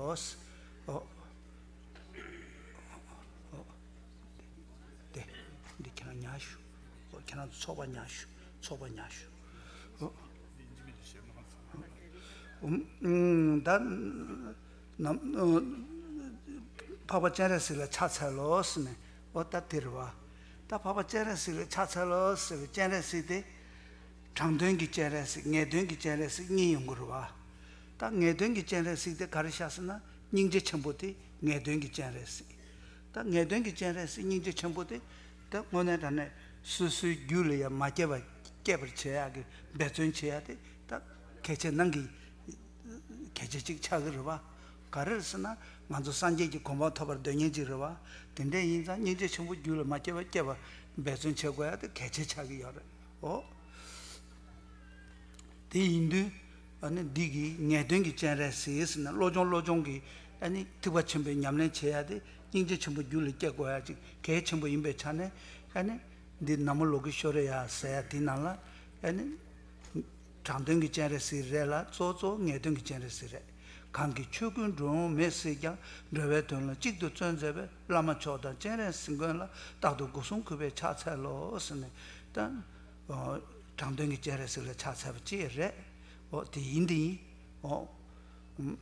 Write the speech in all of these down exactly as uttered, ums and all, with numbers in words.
ཨོ། ཨོ། དེ། འདི་ཁྱེད་རང་ཉར་ཞུ། ཨོ། ཁྱེད་རང་ཚོ་ཚོགས་པ་ཉར་ཞུ། ཚོགས་པ་ཉར་ཞུ། ཨོ། ཨུམ། ད། ནམ། འཕགས་པ་སྤྱན་རས་གཟིགས་ལ་ཕྱག་འཚལ་ལོ་ཟེར་ནས། ཨོ། ད་དེ་རེད་བ། ད་འཕགས་པ་སྤྱན་རས་གཟིགས་ལ་ཕྱག་འཚལ་ལོ་ཟེར་བའི་སྤྱན་རས་གཟིགས་དེ། དྲང་དོན་གྱི་སྤྱན་རས་གཟིགས། ངེས་དོན་གྱི་སྤྱན་རས་གཟིགས་གཉིས་ཡོང་གི་རེད་བ། ད་ངེས་དོན་གྱི་སྤྱན་རས་གཟིགས་དེ་ག་རེ་བཞག་ཟེར་ན། སྙིང་རྗེ་ཆེན་པོ་དེ་ངེས་དོན་གྱི་སྤྱན་རས་གཟིགས། ད་ངེས་དོན་གྱི་སྤྱན་རས་གཟིགས་སྙིང་རྗེ་ཆེན་པོ་དེ། ད་དངོས་གནས་དྲང་གནས་སོ་སོའི་རྒྱུད་ལ་ཡང་མ་སྐྱེས་པ་སྐྱེས་པར་བྱེད་ཡག་གི་འབད་བརྩོན་བྱེད་ཡག་དེ། ད་གལ་ཆེ་ནང་གི་གལ་ཆེ་གཅིག་ཆགས་ཀྱི་རེད་བ། ག་རེ་རེད་ཟེར་ན། ང་ཚོ་སངས་རྒྱས་ཀྱི་གོ་འཕང་ཐོབ་པར་འདོད་མཁན་ཅིག་རེད་བ། དེ་འདྲ་ཡིན་ཙང་སྙིང་རྗེ་ཆེན་པོ་རྒྱུད་ལ་མ་སྐྱེས་པ་སྐྱེ་བར་འབད་བརྩོན་བྱེད་དགོས་ཡག་དེ་གལ་ཆེ་ཆགས་ཀྱི་ཡོད་རེད། ཨོ། དེ་ཡིན་དུས། ཨ་ནི་འདི་གི་ངེས་དོན་གྱི་སྤྱན་རས་གཟིགས་ཟེར་ན། བློ་སྦྱོང་བློ་སྦྱོང་གི། ཨ་ནི་ཐེག་པ་ཆེན་པོའི་ཉམས་ལེན་བྱེད་ཡག་དེ་སྙིང་རྗེ་ཆེན་པོ་རྒྱུད་ལ་སྐྱེ་དགོས་ཡག་ཅིག་གལ་ཆེན་པོ་ཡིན་པའི་ཆ་ནས། ཨ་ནི་འདི་ན་མོ་ལོ་ཀི་ཤྭ་ར་ཡ་ཟེར་ཡག་དེའི་ནང་ལ། ཨ་ནི། དྲང་དོན་གྱི་སྤྱན་རས་གཟིགས་རེད་ལ། གཙོ་བོ་གཙོ་བོ་ངེས་དོན་གྱི་སྤྱན་རས་གཟིགས་རེད། གང་གིས་ཆོས་ཀུན་འགྲོ་འོང་མེད་སྲིད་ཀྱང་། འགྲོ་བའི་དོན་ལ་གཅིག་ཏུ་བརྩོན་མཛད་པའི། བླ་མ་མཆོག་དང་སྤྱན་རས་གཟིགས་མགོན་ལ། རྟག་ཏུ་སྒོ་གསུམ་གུས་པས་ཕྱག་འཚལ་ལོ་ཟེར་ནས། ད། ཨོ། དྲང་དོན་གྱི་སྤྱན་རས་གཟིགས་ལ་ཕྱག་འཚལ་བ་ཅིག་རེད། ཨོ། དེ་ཡིན་དེ་ཡིན། ཨོ། ཨུམ།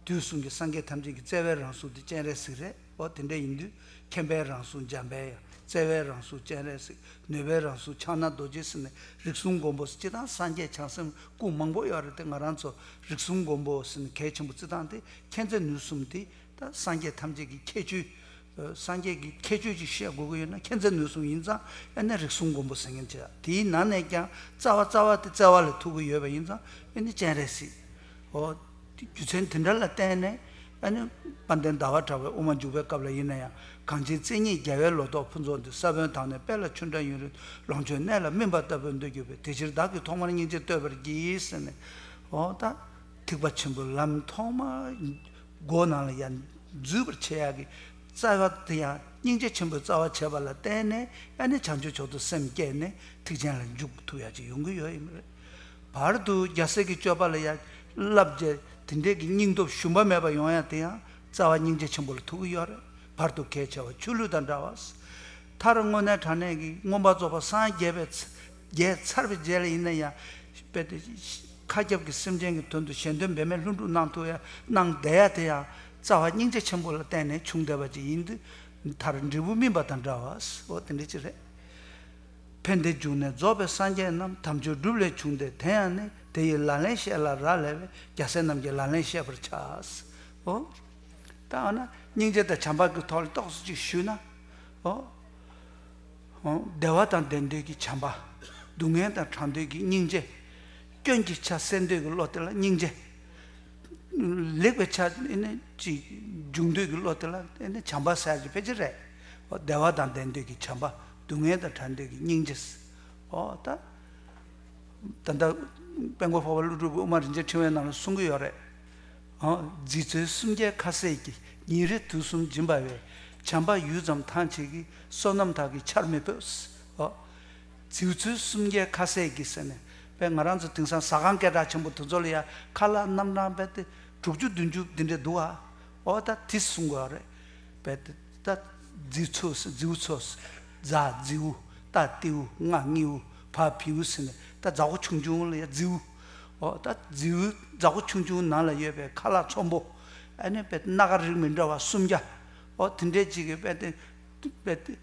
དུས་གསུམ་གྱི་སངས་རྒྱས་ཐམས་ཅད་ཀྱི་བརྩེ་བའི་རང་གཟུགས་དེ་སྤྱན་རས་གཟིགས་རེད། ཨོ། དེ་འདྲ་ཡིན་དུས་མཁྱེན་པའི་རང་གཟུགས་འཇམ་དཔལ་དབྱངས། བརྩེ་བའི་རང་གཟུགས་སྤྱན་རས་གཟིགས། ནུས་པའི་རང་གཟུགས་ཕྱག་ན་རྡོ་རྗེ་ཟེར་ནས། རིགས་གསུམ་མགོན་པོ་སྤྱིར་བཏང་སངས་རྒྱས་བྱང་སེམས་སྐུ་མང་པོ་ཡོད་རེད་དེ། ང་རང་ཚོ་རིགས་གསུམ་མགོན་པོ་ཟེར་ནས་གལ་ཆེན་པོ་བརྩི་སྟངས་དེ། མཁྱེན་བརྩེ་ནུས་གསུམ་དེ། ད་སངས་རྒྱས་ཐམས་ཅད་ཀྱི་ཁྱད་ཆོས། ཨ། སངས་རྒྱས་ཀྱི་ཁྱད་ཆོས་ཅིག་བཤད་དགོས་ཀྱི་ཡོད་ན། མཁྱེན་བརྩེ་ནུས་གསུམ་ཡིན་ཙང་། ཨ་ནི་རིགས་གསུམ་མགོན་པོ་ཟེར་མཁན་བྱས། དེའི་ནང་ནས་ཀྱང་རྩ་བ་རྩ་བ་དེ་བརྩེ་བ་ལ་ཐུག་གི་ཡོད་པ་ཡིན་ཙང་། ཨ་ནི་སྤྱན་རས་གཟིགས། ཨོ། རྒྱུ་མཚན་དེ་འདྲ་ལ་བརྟེན་ནས། ཨ་ནི་དཔལ་ལྡན་ཟླ་བ་གྲགས་པའི་དབུ་མ་འཇུག་པའི་སྐབས་ལ་ཡིན་ན་ཡང་། གངས་ཅན་བརྩེ་ཉིད་རྒྱལ་བའི་ལོ་ཏོག་ཕུན་ཚོགས་འདུ། ས་བོན་དང་ནི་དཔལ་ལ་ཆུ་འདྲ་ཡུན་རིང་། ལོངས་སྤྱོད་གནས་ལ་སྨིན་པ་ལྟ་བུར་འདོད་གྱུར་པའི། དེ་ཕྱིར་བདག་གིས་ཐོག་མར་སྙིང་རྗེ་བསྟོད་པར་བགྱི་ཟེར་ནས། ཨོ། ད་ཐེག་པ་ཆེན་པོའི་ལམ་ཐོག་མར་སྒོ་ནང་ལ་ཡང་འཛུལ་བར་བྱེད་ཡག་གི་རྩ་བ་དེ་ཡང་། སྙིང་རྗེ་ཆེན་པོའི་རྩ་བ་བྱས་པ་ལ་བརྟེན་ནས། ཨ་ནི་བྱང་ཆུབ་མཆོག་ཏུ་སེམས་བསྐྱེད་ནས་ཐེག་ཆེན་ལ་འཇུག་ཐུབ་ཡག་ཅིག་ཡོང་གི་ཡོད་ཡིན་པ་རེད། བར་དུ་རྒྱལ་སྲས་ཀྱི་སྤྱོད་པ་ལ་ཡང་བསླབ་བྱས། དེ་འདྲས་ཀྱི་སྙིང་སྟོབས་ཞུམ་པ་མེད་པ་ཡོང་ཡག་དེ་ཡང་རྩ་བ་སྙིང་རྗེ་ཆེན་པོ་ལ་ཐུག་གི་ཡོད་རེད། བར་དུ་གལ་ཆེ་བ་ཆུ་ལུད་དང་འདྲ་བ། མཐར་དངོས་གནས་དྲང་གནས་ཀྱི་མངོན་པར་རྫོགས་པར་སངས་རྒྱས་པའི་ཚ- རྒྱས་ཚར་བའི་རྗེས་ལ་ཡིན་ན་ཡང་། དཔེ་དེ་མཁའ་ཁྱབ་ཀྱི་སེམས་ཅན་གྱི་དོན་དུ་གཞན་དོན་འབད་མེད་ལྷུན་གྲུབ་གནང་ཐུབ་ཡ་གནང་བསྡད་ཡ་དེ་ཡང་རྩ་བ་སྙིང་རྗེ་ཆེན་པོ་ལ་བརྟེན་ནས་བྱུང་བསྡད་པ་ཅིག་ཡིན་དུས། མཐར་འབྲས་བུ་སྨིན་པ་དང་འདྲ་བ། འོ་དེ་འདྲ་ཅིག་རེད། ཕན་བདེའི་འབྱུང་གནས་རྫོགས་པའི་སངས་རྒྱས་རྣམས། དམ་ཆོས་སྒྲུབ་ལས་བྱུང་སྟེ་དེ་ཡང་ནི། དེ་ཡི་ལག་ལེན་བཤད་ལ་རག་ལས་པས། རྒྱལ་སྲས་རྣམས་ཀྱི་ལག་ལེན་བཤད་པར་བྱ། འོ། ད་འོ་ན་སྙིང་རྗེ་དང་བྱམས་པ་གི་ཐོག་ལ་ཏོག་ཙམ་ཅིག་ཞུས་ན། འོ། འོ། བདེ་བ་དང་ལྡན་འདོད་ཀྱི་བྱམས་པ། སྡུག་བསྔལ་དང་བྲལ་འདོད་ཀྱི་སྙིང་རྗེ། སྐྱོན་གྱི་ཆ་སེལ་འདོད་ཀྱི་བློ་དེ་ལ་སྙིང་རྗེ། ལེགས་པའི་ཆ་ཨེ་ནི་ཅིག་འབྱུང་འདོད་ཀྱི་བློ་དེ་ལ་ཨེ་ནི་བྱམས་པ་ཟེར་གྱི་ཕལ་ཆེར་རེད། འོ། བདེ་བ་དང་ལྡན་འདོད་ཀྱི་བྱམས་པ། སྡུག་བསྔལ་དང་བྲལ་འདོད་ཀྱི་སྙིང་རྗེ། འོ་ད། ད་ལྟ་དཔལ་མགོན་འཕགས་པ་ཀླུ་སྒྲུབ་ཀྱིས་དབུ་མ་རིན་ཆེན་ཕྲེང་བའི་ནང་ལ་གསུང་གི་ཡོད་རེད། འོ། མཛད་ཚུལ་སུམ་བརྒྱའི་ཁ་ཟས་ཀྱིས། ཉིན་རེ་དུས་གསུམ་སྦྱིན་པ་བས། བྱམས་པ་ཡུད་ཙམ་ཐང་ཆད་ཀྱི། བསོད་ནམས་དག་གིས་ཆར་མི་ཕོད། འོ། མཛད་ཚུལ་སུམ་བརྒྱའི་ཁ་ཟས་ཀྱིས་ཟེར་ནས། དཔེ་ང་རང་ཚོ་དེང་སང་ཟ་ཁང་སྐད་གྲགས་ཆེན་པོ་དེ་ཚོ་ལ་ཡང་ཁ་ལག་རྣམ་གྲངས་དཔེ་དེ་དྲུག་ཅུ་བདུན་ཅུ་འདི་འདྲ་འདུག་ཨ། འོ་ད་དེ་གསུང་དགོས་རེད། དཔེ་དེ་ད་མཛེའུ་ཚོ་ཟེར། མཛེའུ་ཚོ་ཟེར། ཛ་མཛེའུ། ཏ་ཏེའུ། ང་ངེའུ། བ་བེའུ་ཟེར་ནས། ད་རྫ་གུ་ཆུང་ཆུང་ལ་ཡང་མཛེའུ། འོ་ད་མཛེའུ་རྫ་གུ་ཆུང་ཆུང་ནང་ལ་ཡོད་པའི་ཁ་ལག་ཚོམ་བུ། ཨ་ནི་དཔེ་སྣ་ཁ་རིགས་མི་འདྲ་བ་སུམ་བརྒྱ། འོ་དེ་འདྲས་ཅིག་གིས་དཔེ་དེ་དཔེ་དེ།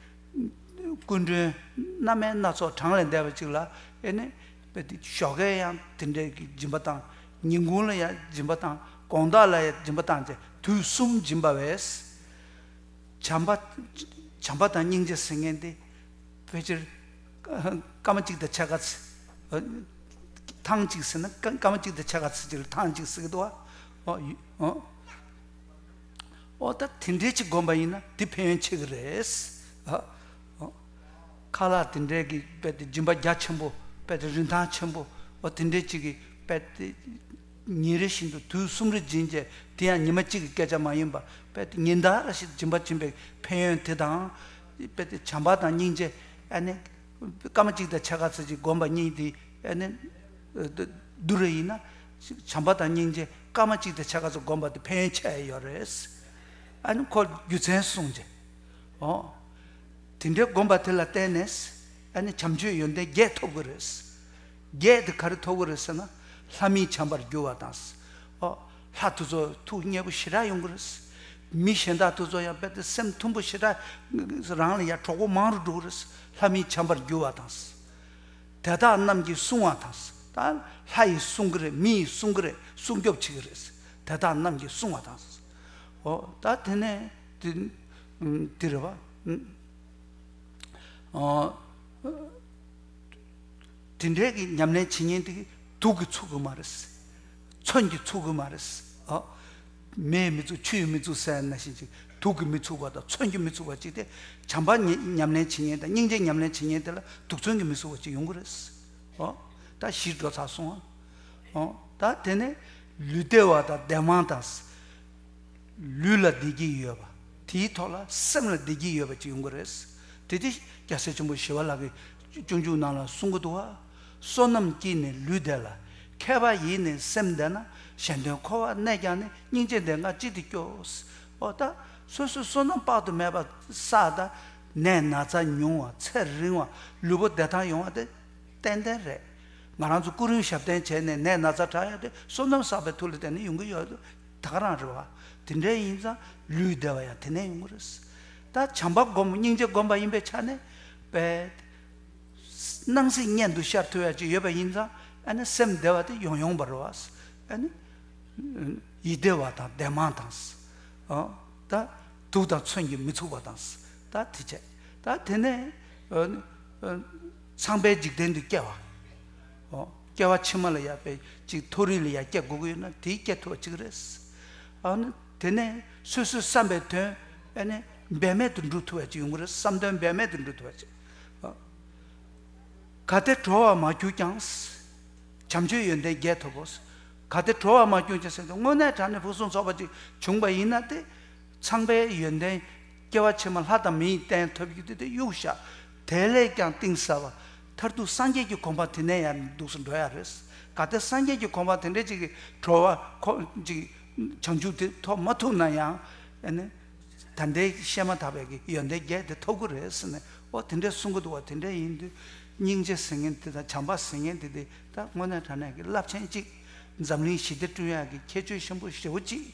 སྐུ་མགྲོན་སྣ་མིན་སྣ་ཚོགས་གྲངས་ལས་འདས་པ་ཅིག་ལ། ཨེ་ནི། དཔེ་དེ་ཞོགས་ཀས་ཡང་དེ་འདྲའི་གི་སྦྱིན་པ་བཏང་། ཉིན་གུང་ལ་ཡང་སྦྱིན་པ་བཏང་། དགོང་དག་ལ་ཡང་སྦྱིན་པ་བཏང་བྱས། དུས་གསུམ་སྦྱིན་པ་བས། བྱམས་པ། བྱམས་པ་དང་སྙིང་རྗེ་ཟེར་མཁན་དེ། ཕལ་ཆེར། སྐར་མ་གཅིག་དང་ཕྱེད་ཀ་ཙམ། ཐེངས་གཅིག་ཟེར་ན་སྐར་མ་གཅིག་དང་ཕྱེད་ཀ་ཙམ་ཅིག་ལ་ཐེངས་གཅིག་ཟེར་གི་འདུག་བ། ཨོ། ཨོ། ཨོ་ད་དེ་འདྲའི་ཅིག་བསྒོམ་པ་ཡིན་ན་དེ་ཕན་ཡོན་ཆེ་གི་རེད། ཨ། ཨོ། ཁ་ལག་དེ་འདྲའི་གི་དཔེ་དེ་སྦྱིན་པ་རྒྱ་ཆེན་པོ། དཔེ་དེ་རིན་ཐང་ཆེན་པོ། ཨོ་དེ་འདྲའི་ཅིག་གི་དཔེ་དེ་ཉིན་རེ་བཞིན་དུ་དུས་གསུམ་རེ་སྦྱིན་བྱས། དེ་ཡང་ཉི་མ་གཅིག་གི་སྐད་ཆ་མ་ཡིན་པ། དཔེ་དེ་ཉིན་ལྟར་རེ་བཞིན་སྦྱིན་པ་བྱིན་པའི་ཕན་ཡོན་དེ་དང་། དཔེ་དེ་བྱམས་པ་དང་སྙིང་རྗེ། ཨ་ནི། སྐར་མ་གཅིག་དང་ཕྱེད་ཀ་ཙམ་ཅིག་བསྒོམ་པ་གཉིས་དེ། ཨ་ནི། བསྡུར་བ་ཡིན་ན། བྱམས་པ་དང་སྙིང་རྗེ། སྐར་མ་གཅིག་དང་ཕྱེད་ཀ་ཙམ་བསྒོམས་པ་དེ་ཕན་ཡོན་ཆེ་ཡོད་རེད། ཨ་ནི་ཁོ་རྒྱུ་མཚན་གསུངས་རྗེས། ཨོ། དེ་འདྲའི་བསྒོམས་པ་དེ་ལ་བརྟེན་ནས་ཨ་ནི་བྱམས་ཆོས་ཡོན་ཏན་བརྒྱད་ཐོབ་ཀྱི་རེད། བརྒྱད་དེ་ག་རེ་ཐོབ་ཀྱི་རེད་ཟེར་ན། ལྷ་མིས་བྱམས་པར་འགྱུར་བ་དང་། ཨོ། ལྷ་དེ་ཚོ་ཐུགས་མཉེས་པོ་ཞེ་དྲག་ཡོང་གི་རེད། མི་གཞན་དག་དེ་ཚོ་ཡང་རྦད་དེ་སེམས་མཐུན་པོ་ཞེ་དྲག། རང་ལ་ཡང་གྲོགས་པོ་མང་རུ་འགྲོ་གི་རེད། ལྷ་མིས་བྱམས་པར་འགྱུར་བ་དང་། དེ་དག་རྣམས་ཀྱིས་བསྲུང་བ་དང་། ད་ལྷ་ཡིས་བསྲུང་གི་རེད། མི་ཡིས་བསྲུང་གི་རེད། སྲུང་སྐྱོབ་བྱེད་ཀྱི་རེད། དེ་དག་རྣམས་ཀྱིས་བསྲུང་བ་དང་། ཨོ། ད་དེ་ནས་དེ་དེ་རེད་བ། ཨོ། དེ་འདྲའི་གི་ཉམས་ལེན་བྱེད་མཁན་དེ་གི་དུག་གིས་ཚུགས་གི་མ་རེད། མཚོན་གྱིས་ཚུགས་གི་མ་རེད། ཨོ། མེས་མི་ཚུགས། ཆུས་མི་ཚུགས་ཟེར་ན་བཞིན་ཅིག་དུག་གིས་མི་ཚུགས་པ་དང་མཚོན་གྱིས་མི་ཚུགས་པ་ཅིག་དེ། བྱམས་པ་ཉམས་ཉམས་ལེན་བྱེད་མཁན་དང་སྙིང་རྗེ་ཉམས་ལེན་བྱེད་མཁན་དེ་ལ་དུག་མཚོན་གྱིས་མི་ཚུགས་པ་ཅིག་ཡོང་གི་རེད། ཨོ། ད་བཞི་འགྲོ་ཚར་སོང་ཨ། ཨོ། ད་དེ་ནས་ལུས་བདེ་བ་དང་ལྡན་མིན་དང་། ལུས་ལ་བདེ་སྐྱིད་ཡོད་པ། དེའི་ཐོག་ལ་སེམས་ལ་བདེ་སྐྱིད་ཡོད་པ་ཅིག་ཡོང་གི་རེད། དེ་དེ་རྒྱལ་སྲས་ཆེན་པོ་ཞི་བ་ལྷ་གིས་སྤྱོད་འཇུག་ནང་ལ་གསུང་གི་འདུག་བ། བསོད་ནམས་ཀྱིས་ནི་ལུས་བདེ་ལ། མཁས་པ་ཡིས་ནི་སེམས་བདེ་ན། གཞན་དོན་འཁོར་བར་གནས་ཀྱང་ནི། སྙིང་རྗེ་ལྡན་ངག་ཅི་སྟེ་སྐྱོ། ཨོ། ད་སོ་སོའི་བསོད་ནམས་དཔག་ཏུ་མེད་པ་བསགས། ད་ནད་ན་ཚ་ཉུང་བ། ཚེ་རིང་བ། ལུས་པོ་བདེ་ཐང་ཡོང་བ་དེ་ཏན་ཏན་རེད། ང་རང་ཚོ་ཀུན་རིམ་ཞབས་བརྟན་བྱས་ནས་ནད་ན་ཚ་དྲག་ཡ་དེ་བསོད་ནམས་བསགས་པའི་མཐུ་ལ་བརྟེན་ནས་ཡོང་གི་ཡོད། ད་ག་རང་རེད་བ། དེ་འདྲ་ཡིན་ཙང་ལུས་བདེ་བ་ཡང་དེ་ནས་ཡོང་གི་རེད། ད་བྱམས་པ་སྒོམ། སྙིང་རྗེ་སྒོམ་པ་ཡིན་པའི་ཆ་ནས་པས། སྣང་སྲིད་གཉེན་དུ་ཤར་ཐུབ་ཡ་ཅིག་ཡོད་པ་ཡིན་ཙང་ཨ་ནི་སེམས་བདེ་བ་དེ་ཡོང་ཡོང་བ་རེད་བ། ཨ་ནི་ཡིད་བདེ་བ་དང་ལྡན་མིན་དང་། ཨོ། ད་དུག་དང་མཚོན་གྱིས་མི་ཚུགས་པ་དང་། ད་དེ་བྱས། ད་དེ་ནས་ཨ་ནི་ཨ་ཚངས་པའི་འཇིག་རྟེན་དུ་སྐྱེ་བ། ཨོ། སྐྱེ་བ་ཕྱི་མ་ལ་ཡང་པས་ཅིག་མཐོ་རིས་ལ་ཡང་སྐྱེ་དགོས་ཀྱི་ཡོད་ན་དེ་སྐྱེ་ཐུབ་པ་ཅིག་རེད། ཨ་ནི་དེ་ནས་སོ་སོའི་བསམ་པའི་དོན་ཨ་ནི་འབད་མེད་དུ་འགྲུབ་ཐུབ་པ་ཅིག་ཡོང་གི་རེད། བསམ་དོན་འབད་མེད་དུ་འགྲུབ་ཐུབ་པ་ཅིག། ཨོ། གལ་ཏེ་གྲོལ་བར་མ་གྱུར་ཀྱང་། བྱམས་ཆོས་ཡོན་ཏན་བརྒྱད་ཐོབ་བོ། གལ་ཏེ་གྲོལ་བར་མ་གྱུར་ཀྱང་ཟེར་དུས་དངོས་གནས་དྲང་གནས་ཕུན་སུམ་ཚོགས་པ་ཅིག་བྱུང་པ་ཡིན་ན་དེ། ཚངས་པའི་ཡོན་ཏན་སྐྱེ་བ་ཕྱི་མ་ལྷ་དང་མིའི་རྟེན་ཐོབ་རྒྱུ་དེ་དེ་གཡུག་བཞག། དེ་ལས་ཀྱང་གཏིང་ཟབ་པ། མཐར་ཐུག་སངས་རྒྱས་ཀྱི་གོ་འཕང་དེ་ནས་ཡང་འདུག་སེ་འགྲོ་ཡ་རེད། གལ་ཏེ་སངས་རྒྱས་ཀྱི་གོ་འཕང་དེ་འདྲ་ཅིག་གི་གྲོལ་བ་ཁོ་ཅིག་བྱང་ཆུབ་དེ་ཐོབ་མ་ཐུབ་ན་ཡང་ཨ་ནི། ད་ལྟའི་བཤད་མ་ཐག་པའི་གི་ཡོན་ཏན་བརྒྱད་དེ་ཐོབ་ཀྱི་རེད་ཟེར་ནས། ཨོ། དེ་འདྲས་གསུང་གི་འདུག་བ། དེ་འདྲས་ཡིན་དུས་སྙིང་རྗེ་ཟེར་མཁན་དེ་དང་བྱམས་པ་ཟེར་མཁན་དེ་དེ་ད་དངོས་གནས་དྲང་གནས་ཀྱི་རླབས་ཆེན་གཅིག། འཛམ་གླིང་ཞི་བདེ་བསྐྲུན་ཡག་གི་ཁྱད་ཆོས་ཆེན་པོ་ཞེ་པོ་གཅིག་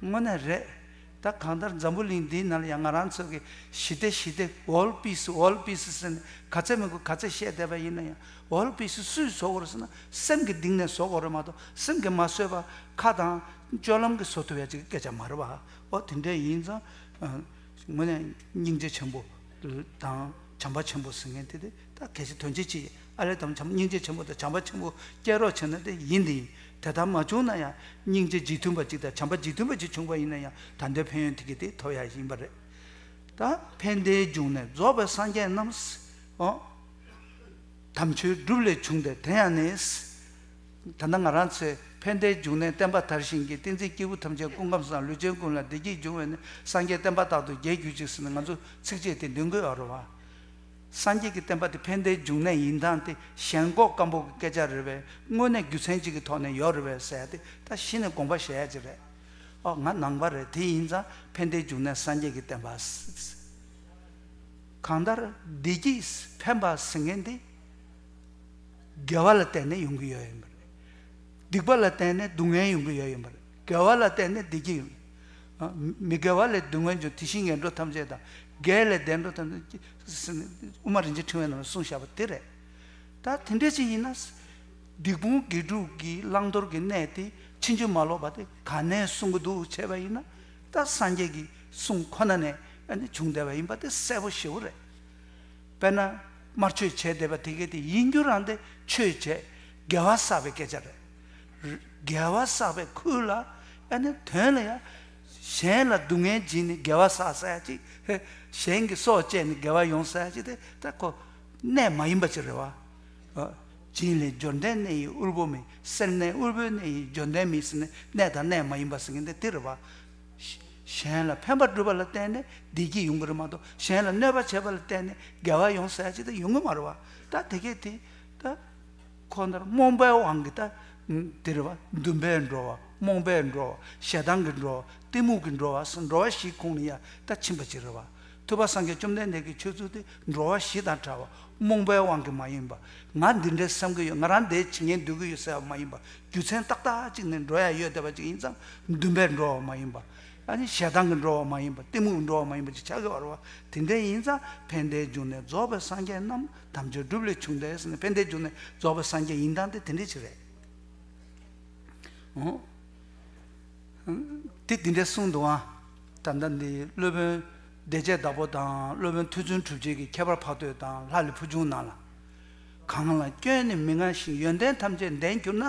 དངོས་གནས་རེད། ད་གང་ལྟར་འཛམ་བུ་གླིང་འདིའི་ནང་ལ་ཡང་ང་རང་ཚོ་གི་ཞི་བདེ་ཞི་བདེ། World Peace, World Peace ཟེར་ནས་ག་ཚད་མི་དགོས་ག་ཚད་བཤད་བསྡད་པ་ཡིན་ན་ཡང་། World Peace སུས་བཟོ་དགོས་རེད་ཟེར་ན་སེམས་ཀྱི་གཏིང་ནས་བཟོ་དགོས་རེད་མ་གཏོགས། སེམས་ཀྱིས་མ་བཟོས་པ་ཁ་དང་སྤྱོད་ལམ་གྱིས་བཟོ་ཐུབ་ཡག་ཅིག་གི་སྐད་ཆ་མ་རེད་བ། ཨོ། དེ་འདྲ་ཡིན་ཙང་། ཨ། དངོས་གནས་སྙིང་རྗེ་ཆེན་པོ་དང་བྱམས་པ་ཆེན་པོ་ཟེར་མཁན་དེ་དེ་ད་གལ་ཆེ་དོན་ཆེ་ཅིག། ཨ་ལས་དང་བྱམས། སྙིང་རྗེ་ཆེན་པོ་དང་བྱམས་པ་ཆེན་པོ་སྐྱེ་རོགས་བྱས་ན་དེ་ཡིན་དེ་ཡིན། དེ་ལྟར་མ་བྱུང་ན་ཡང་སྙིང་རྗེ་རྗེས་མཐུན་པ་ཅིག་དང་བྱམས་པ་རྗེས་མཐུན་པ་ཅིག་བྱུང་བ་ཡིན་ན་ཡང་ད་ལྟའི་ཕན་ཡོན་དེ་གི་དེ་ཐོབ་ཡག་ཡིན་པ་རེད། ད་ཕན་བདེའི་འབྱུང་གནས་རྫོགས་པའི་སངས་རྒྱས་རྣམས། ཨོ། དམ་ཆོས་སྒྲུབ་ལས་བྱུང་སྟེ་དེ་ཡང་ནི། ད་ལྟ་ང་རང་ཚོས་ཕན་བདེའི་འབྱུང་གནས་བསྟན་པ་དར་ཞིང་རྒྱས། བསྟན་འཛིན་སྐྱེས་བུ་ཐམས་ཅད་ཀུན་ཁམས་བཟང་། ལུས་ཅན་ཀུན་ལ་བདེ་སྐྱིད་འབྱུང་བས་ནི། སངས་རྒྱས་བསྟན་པ་རྟག་ཏུ་རྒྱས་གྱུར་ཅིག་ཟེར་ནས་ང་ཚོ་ཚིགས་བཅད་དེ་འདོན་གྱི་ཡོད་རེད་བ། སངས་རྒྱས་ཀྱི་བསྟན་པ་དེ་ཕན་བདེའི་འབྱུང་གནས་ཡིན་སྟངས་དེ་ཞེན་ཁོག་སྐམ་པོ་གི་སྐད་ཆ་རེད་པས། དངོས་གནས་རྒྱུ་མཚན་གཅིག་གི་ཐོག་ནས་ཡོད་རེད་པས་ཟེར་ཡ་དེ་ད་གཞི་ནས་དགོངས་པ་བཞེས་ཡ་ཅིག་རེད། ཨོ། ང་ནང་པ་རེད། དེ་ཡིན་ཙང་ཕན་བདེའི་འབྱུང་གནས་སངས་རྒྱས་ཀྱི་བསྟན་པ། གང་ལྟར་བདེ་སྐྱིད་ཕན་པ་ཟེར་མཁན་དེ་དགེ་བ་ལ་བརྟེན་ནས་ཡོང་གི་ཡོད་ཡིན་པ་རེད། སྡིག་པ་ལ་བརྟེན་ནས་སྡུག་བསྔལ་ཡོང་གི་ཡོད་ཡིན་པ་རེད། དགེ་བ་ལ་བརྟེན་ནས་བདེ་སྐྱིད་ཡོང་། ཨ། མི་དགེ་བ་ལས་སྡུག་བསྔལ་འབྱུང་། དེ་བཞིན་ངན་འགྲོ་ཐམས་ཅད་དང་། དགེ་ལས་བདེ་འགྲོ་ཐམས་ཅད་ཟེར་ནས་དབུ་མ་རིན་ཆེན་ཕྲེང་བའི་ནང་ལ་གསུངས་བཞག་པ་དེ་རེད། ད་དེ་འདྲ་ཅིག་ཡིན་ན། སྡིག་སྤོང་དགེ་སྒྲུབ་ཀྱི་བླང་དོར་གྱི་གནས་དེ་ཕྱིན་ཅི་མ་ལོག་པ་དེ་ག་ནས་གསུང་གི་འདུག་བྱས་པ་ཡིན་ན། ད་སངས་རྒྱས་ཀྱི་གསུང་ཁོ་ན་ནས་ཨ་ནི་བྱུང་བསྡད་པ་ཡིན་པ་དེ་གསལ་པོ་ཞེ་པོ་རེད། དཔེར་ན་དམར་མཆོད་བྱས་བསྡད་པ་དེ་གས་དེ་ཡིན་རྒྱུ་རང་དེ་ཆོས་བྱས་དགེ་བ་བསགས་པའི་སྐད་ཆ་རེད། དགེ་བ་བསགས་པའི་ཁུལ་ལ་ཨ་ནི་དོན་ལ་ཡང་གཞན་ལ་སྡུག་བསྔལ་བྱིན་ནས་དགེ་བ་བསགས་ཟེར་ཡ་ཅིག། གཞན་གྱི་སྲོག་བཅད་ནས་དགེ་བ་ཡོང་ཟེར་ཡ་ཅིག་དེ་ད་ཁོ་གནས་མ་ཡིན་པ་ཅིག་རེད་བ། ཨ། བྱིན་ལས་འབྱོར་ལྡན་གནས་ཡིན་དབུལ་པོ་མེད། སེར་སྣའི་དབུལ་པོའི་གནས་ཡིན་འབྱོར་ལྡན་མེད་ཟེར་ནས་གནས་དང་གནས་མ་ཡིན་པ་ཟེར་མཁན་དེ་དེ་རེད་བ། གཞན་ལ་ཕན་པ་སྒྲུབ་པ་ལ་བརྟེན་ནས་བདེ་སྐྱིད་ཡོང་གི་རེད་མ་གཏོགས། གཞན་ལ་གནོད་པ་བྱས་པ་ལ་བརྟེན་ནས་དགེ་བ་ཡོང་ཟེར་ཡ་ཅིག་ད་ཡོང་གི་མ་རེད་བ། ད་དེ་གས་དེ་ད་ཁོ་ནར་རྨོངས་པའི་དབང་གིས་ད་ དེ་རེད་བ། འདུན་པས་འགྲོ་བ། རྨོངས་པས་འགྲོ་བ། ཞེ་སྡང་གིས་འགྲོ་བ། གཏི་མུག་གིས་འགྲོ་བ་ཟེར། འགྲོ་བ་བཞིའི་ཁོངས་ནས་ཡ་ད་ཕྱིན་པ་ཅིག་རེད་བ། ཐུབ་པ་སངས་རྒྱས་བཅོམ་ལྡན་འདས་ཀྱི་ཆོས་ཚུལ་དེ་འགྲོ་བ་བཞི་དང་བྲལ་བ། རྨོངས་པའི་དབང་གིས་མ་ཡིན་པ། ང་འདི་འདྲ་བསམ་གྱི་ཡོད། ང་རང་འདི་བྱེད་ཉན་འདོད་ཀྱི་ཡོད་ཟེར་བ་མ་ཡིན་པ། རྒྱུ་མཚན་ཏག་ཏག་ཅིག་ནས་འགྲོ་ཡ་ཡོད་བསྡད་པ་ཅིག་ཡིན་ཙང་འདུན་པས་འགྲོ་བ་མ་ཡིན་པ། ཨ་ནི་ཞེ་སྡང་གིས་འགྲོ་བ་མ་ཡིན་པ། གཏི་མུག་གིས་འགྲོ་བ་མ་ཡིན་པ་ཅིག་ཆགས་ཀྱི་ཡོད་རེད་བ། དེ་འདྲ་ཡིན་ཙང་ཕན་བདེའི་འབྱུང་གནས་རྫོགས་པའི་སངས་རྒྱས་རྣམས་དམ་ཆོས་སྒྲུབ་ལས་བྱུང་སྟེ་ཟེར་ནས། ཕན་བདེའི་འབྱུང་གནས་རྫོགས་པའི་སངས་རྒྱས་ཡིན་སྟངས་དེ་དེ་འདྲ་ཅིག་རེད། འོ། དེ་འདི་འདྲ་གསུངས་འདུག་ཨ། ད་ལྟ་འདི་སློབ་དཔོན་བདེ་བྱེད་བདག་པོ་དང་སློབ་དཔོན་མཐོ་བཙུན་གྲུབ་རྗེ་གི་ཁྱད་པར་འཕགས་བསྟོད་དང་ལྷ་ལས་ཕུར་བྱུང་ནང་ལ། གང་ལ་སྐྱོན་ནི་མི་མངའ་ཞིང་། ཡོན་ཏན་ཐམས་ཅད་ལྡན་གྱུར་ན།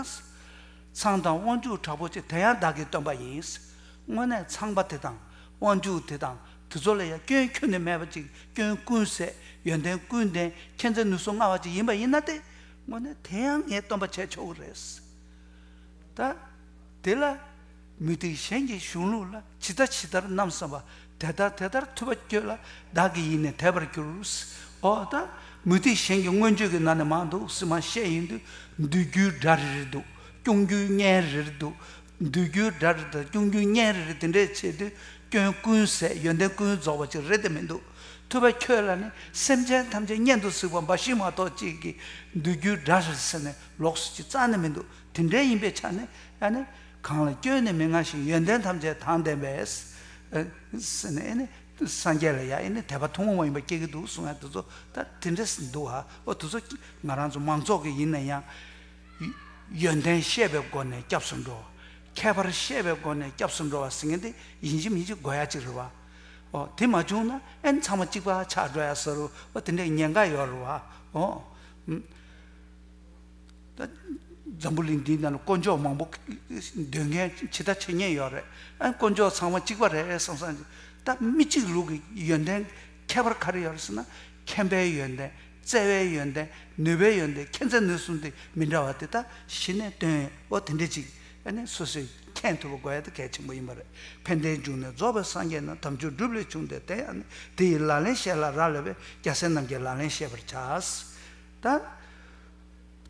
ཚངས་དང་དབང་ཕྱུག་དྲག་པོ་ཆེ། དེ་ཡང་བདག་གིས་སྟོན་པ་ཡིན། དངོས་གནས་ཚངས་པ་དེ་དང་དབང་ཕྱུག་དེ་དང་དེ་ཚོ་ལ་ཡང་སྐྱོན་ཁྱོན་ནས་མེད་པ་ཅིག་སྐྱོན་ཀུན་ཟད། ཡོན་ཏན་ཀུན་ལྡན། མཁྱེན་བརྩེ་ནུས་གསུམ་མངའ་བ་ཅིག་ཡིན་པ་ཡིན་ན། དེ་དངོས་གནས་དེ་ཡང་ངས་སྟོན་པ་བྱས་ཆོག་གི་རེད། ད་དེ་ལ་མུ་སྟེགས་གཞན་གྱི་གཞུང་ལུགས་ལ། ཇི་ལྟ་ཇི་ལྟར་རྣམ་བསམ་པ། དེ་ལྟར་དེ་ལྟར་ཐུབ་པ་ཁྱོད་ལ། བདག་གི་ཡིད་ནི་དད་པར་འགྱུར། འོ་ད་མུ་སྟེགས་གཞན་གྱི་མངོན་བརྗོད་ཀྱི་ནང་ནས་མང་འདུག་སེ་མར་བཤད་ཡོང་དུས། བསྡུས་རྒྱུའི་སྒྲ་རེ་རེ་འདུག་སྐྱོང་རྒྱུའི་སྙན་རེ་རེ་འདུག་བསྡུས་རྒྱུའི་སྒྲ་རེ་དང་སྐྱོང་རྒྱུའི་སྙན་རེ་རེ་དེ་འདྲས་བྱས་དུས་སྐྱོན་ཀུན་ཟད། ཡོན་ཏན་ཀུན་རྫོགས་པ་ཅིག་རེད་དེ་མི་འདུག་ཐུབ་པ་ཁྱོད་ལ་ནི་སེམས་ཅན་ཐམས་ཅད་སྙན་དུ་གཟིགས་པ་འབའ་ཞིག་མ་གཏོགས་ཅིག་གིས་བསྡུས་རྒྱུའི་སྒྲ་རེ་ཟེར་ནས་ལོགས་སུ་ཅིག་རྩ་ནས་མི་འདུག་དེ་འདྲ་ཡིན་པའི་ཆ་ནས་ཨ་ནི། གང་ལ་སྐྱོན་ནི་མི་མངའ་ཞིང་། ཡོན་ཏན་ཐམས་ཅད་དང་ལྡན་པས། ཨ་ཟེར་ནས་ཨ་ནི་སངས་རྒྱས་ལ་ཡ་ཨ་ནི་དད་པ་ཐུན་མོང་མ་ཡིན་པ་སྐྱེ་གི་འདུག་གསུང་ཡ་དེ་ཚོ་ད་དེ་འདྲ་འདུག་ཨ། འོ་དེ་ཚོ་ང་རང་ཚོ་མང་ཚོགས་ཀྱི་ཡིན་ན་ཡང་། ཡོན་ཏན་བཤད་པའི་སྒོ་ནས་སྐྱབས་སུ་འགྲོ། ཁྱད་པར་བཤད་པའི་སྒོ་ནས་སྐྱབས་སུ་འགྲོ་བ་ཟེར་མཁན་དེ་ཡིན་གཅིག་མིན་གཅིག་དགོས་ཡ་གཅིག་རེད་བ། འོ་དེ་མ་བྱུང་ན་ཨ་ནི་ཚང་མ་གཅིག་པ་ཆགས་འགྲོ་ཡ་ཟེར་རུ། འོ་དེ་འདྲའི་ཉེན་ཁ་ཡོད་རེད་བ། འོ། ད་འཛམ་བུ་གླིང་འདིའི་ནང་ལ་དཀོན་མཆོག་མང་པོ་སྡོད་མཁན་ཇི་ལྟ་ཇི་སྙེད་ཡོད་རེད། ཨ་དཀོན་མཆོག་ཚང་མ་གཅིག་པ་རེད་བསམ་བསམ་གྱི། ད་མི་གཅིག་ལུགས་ཀྱི་ཡོན་ཏན་ཁྱད་པར་ག་རེ་ཡོད་རེད་ཟེར་ན། མཁྱེན་པའི་ཡོན་ཏན། བརྩེ་བའི་ཡོན་ཏན། ནུས་པའི་ཡོན་ཏན། མཁྱེན་བརྩེ་ནུས་གསུམ་དེ་མི་འདྲ་བ་དེ་ད་གཞི་ནས་སྟོན། འོ་དེ་འདྲ་ཅིག་ཨ་ནི་སོ་སོས་མཁྱེན་ཐུབ་པ་དགོས་ཡ་དེ་གལ་ཆེན་པོ་ཡིན་པ་རེད། ཕན་བདེའི་འབྱུང་གནས་རྫོགས་པའི་སངས་རྒྱས་རྣམས། དམ་ཆོས་སྒྲུབ་ལས་བྱུང་སྟེ། དེ་ཡང་ལག་ལེན་བྱེད་ལ་རག་ལས་པས། རྒྱལ་སྲས་རྣམས་ཀྱིས་ལག་ལེན་བྱེད་པར་བྱ། ད།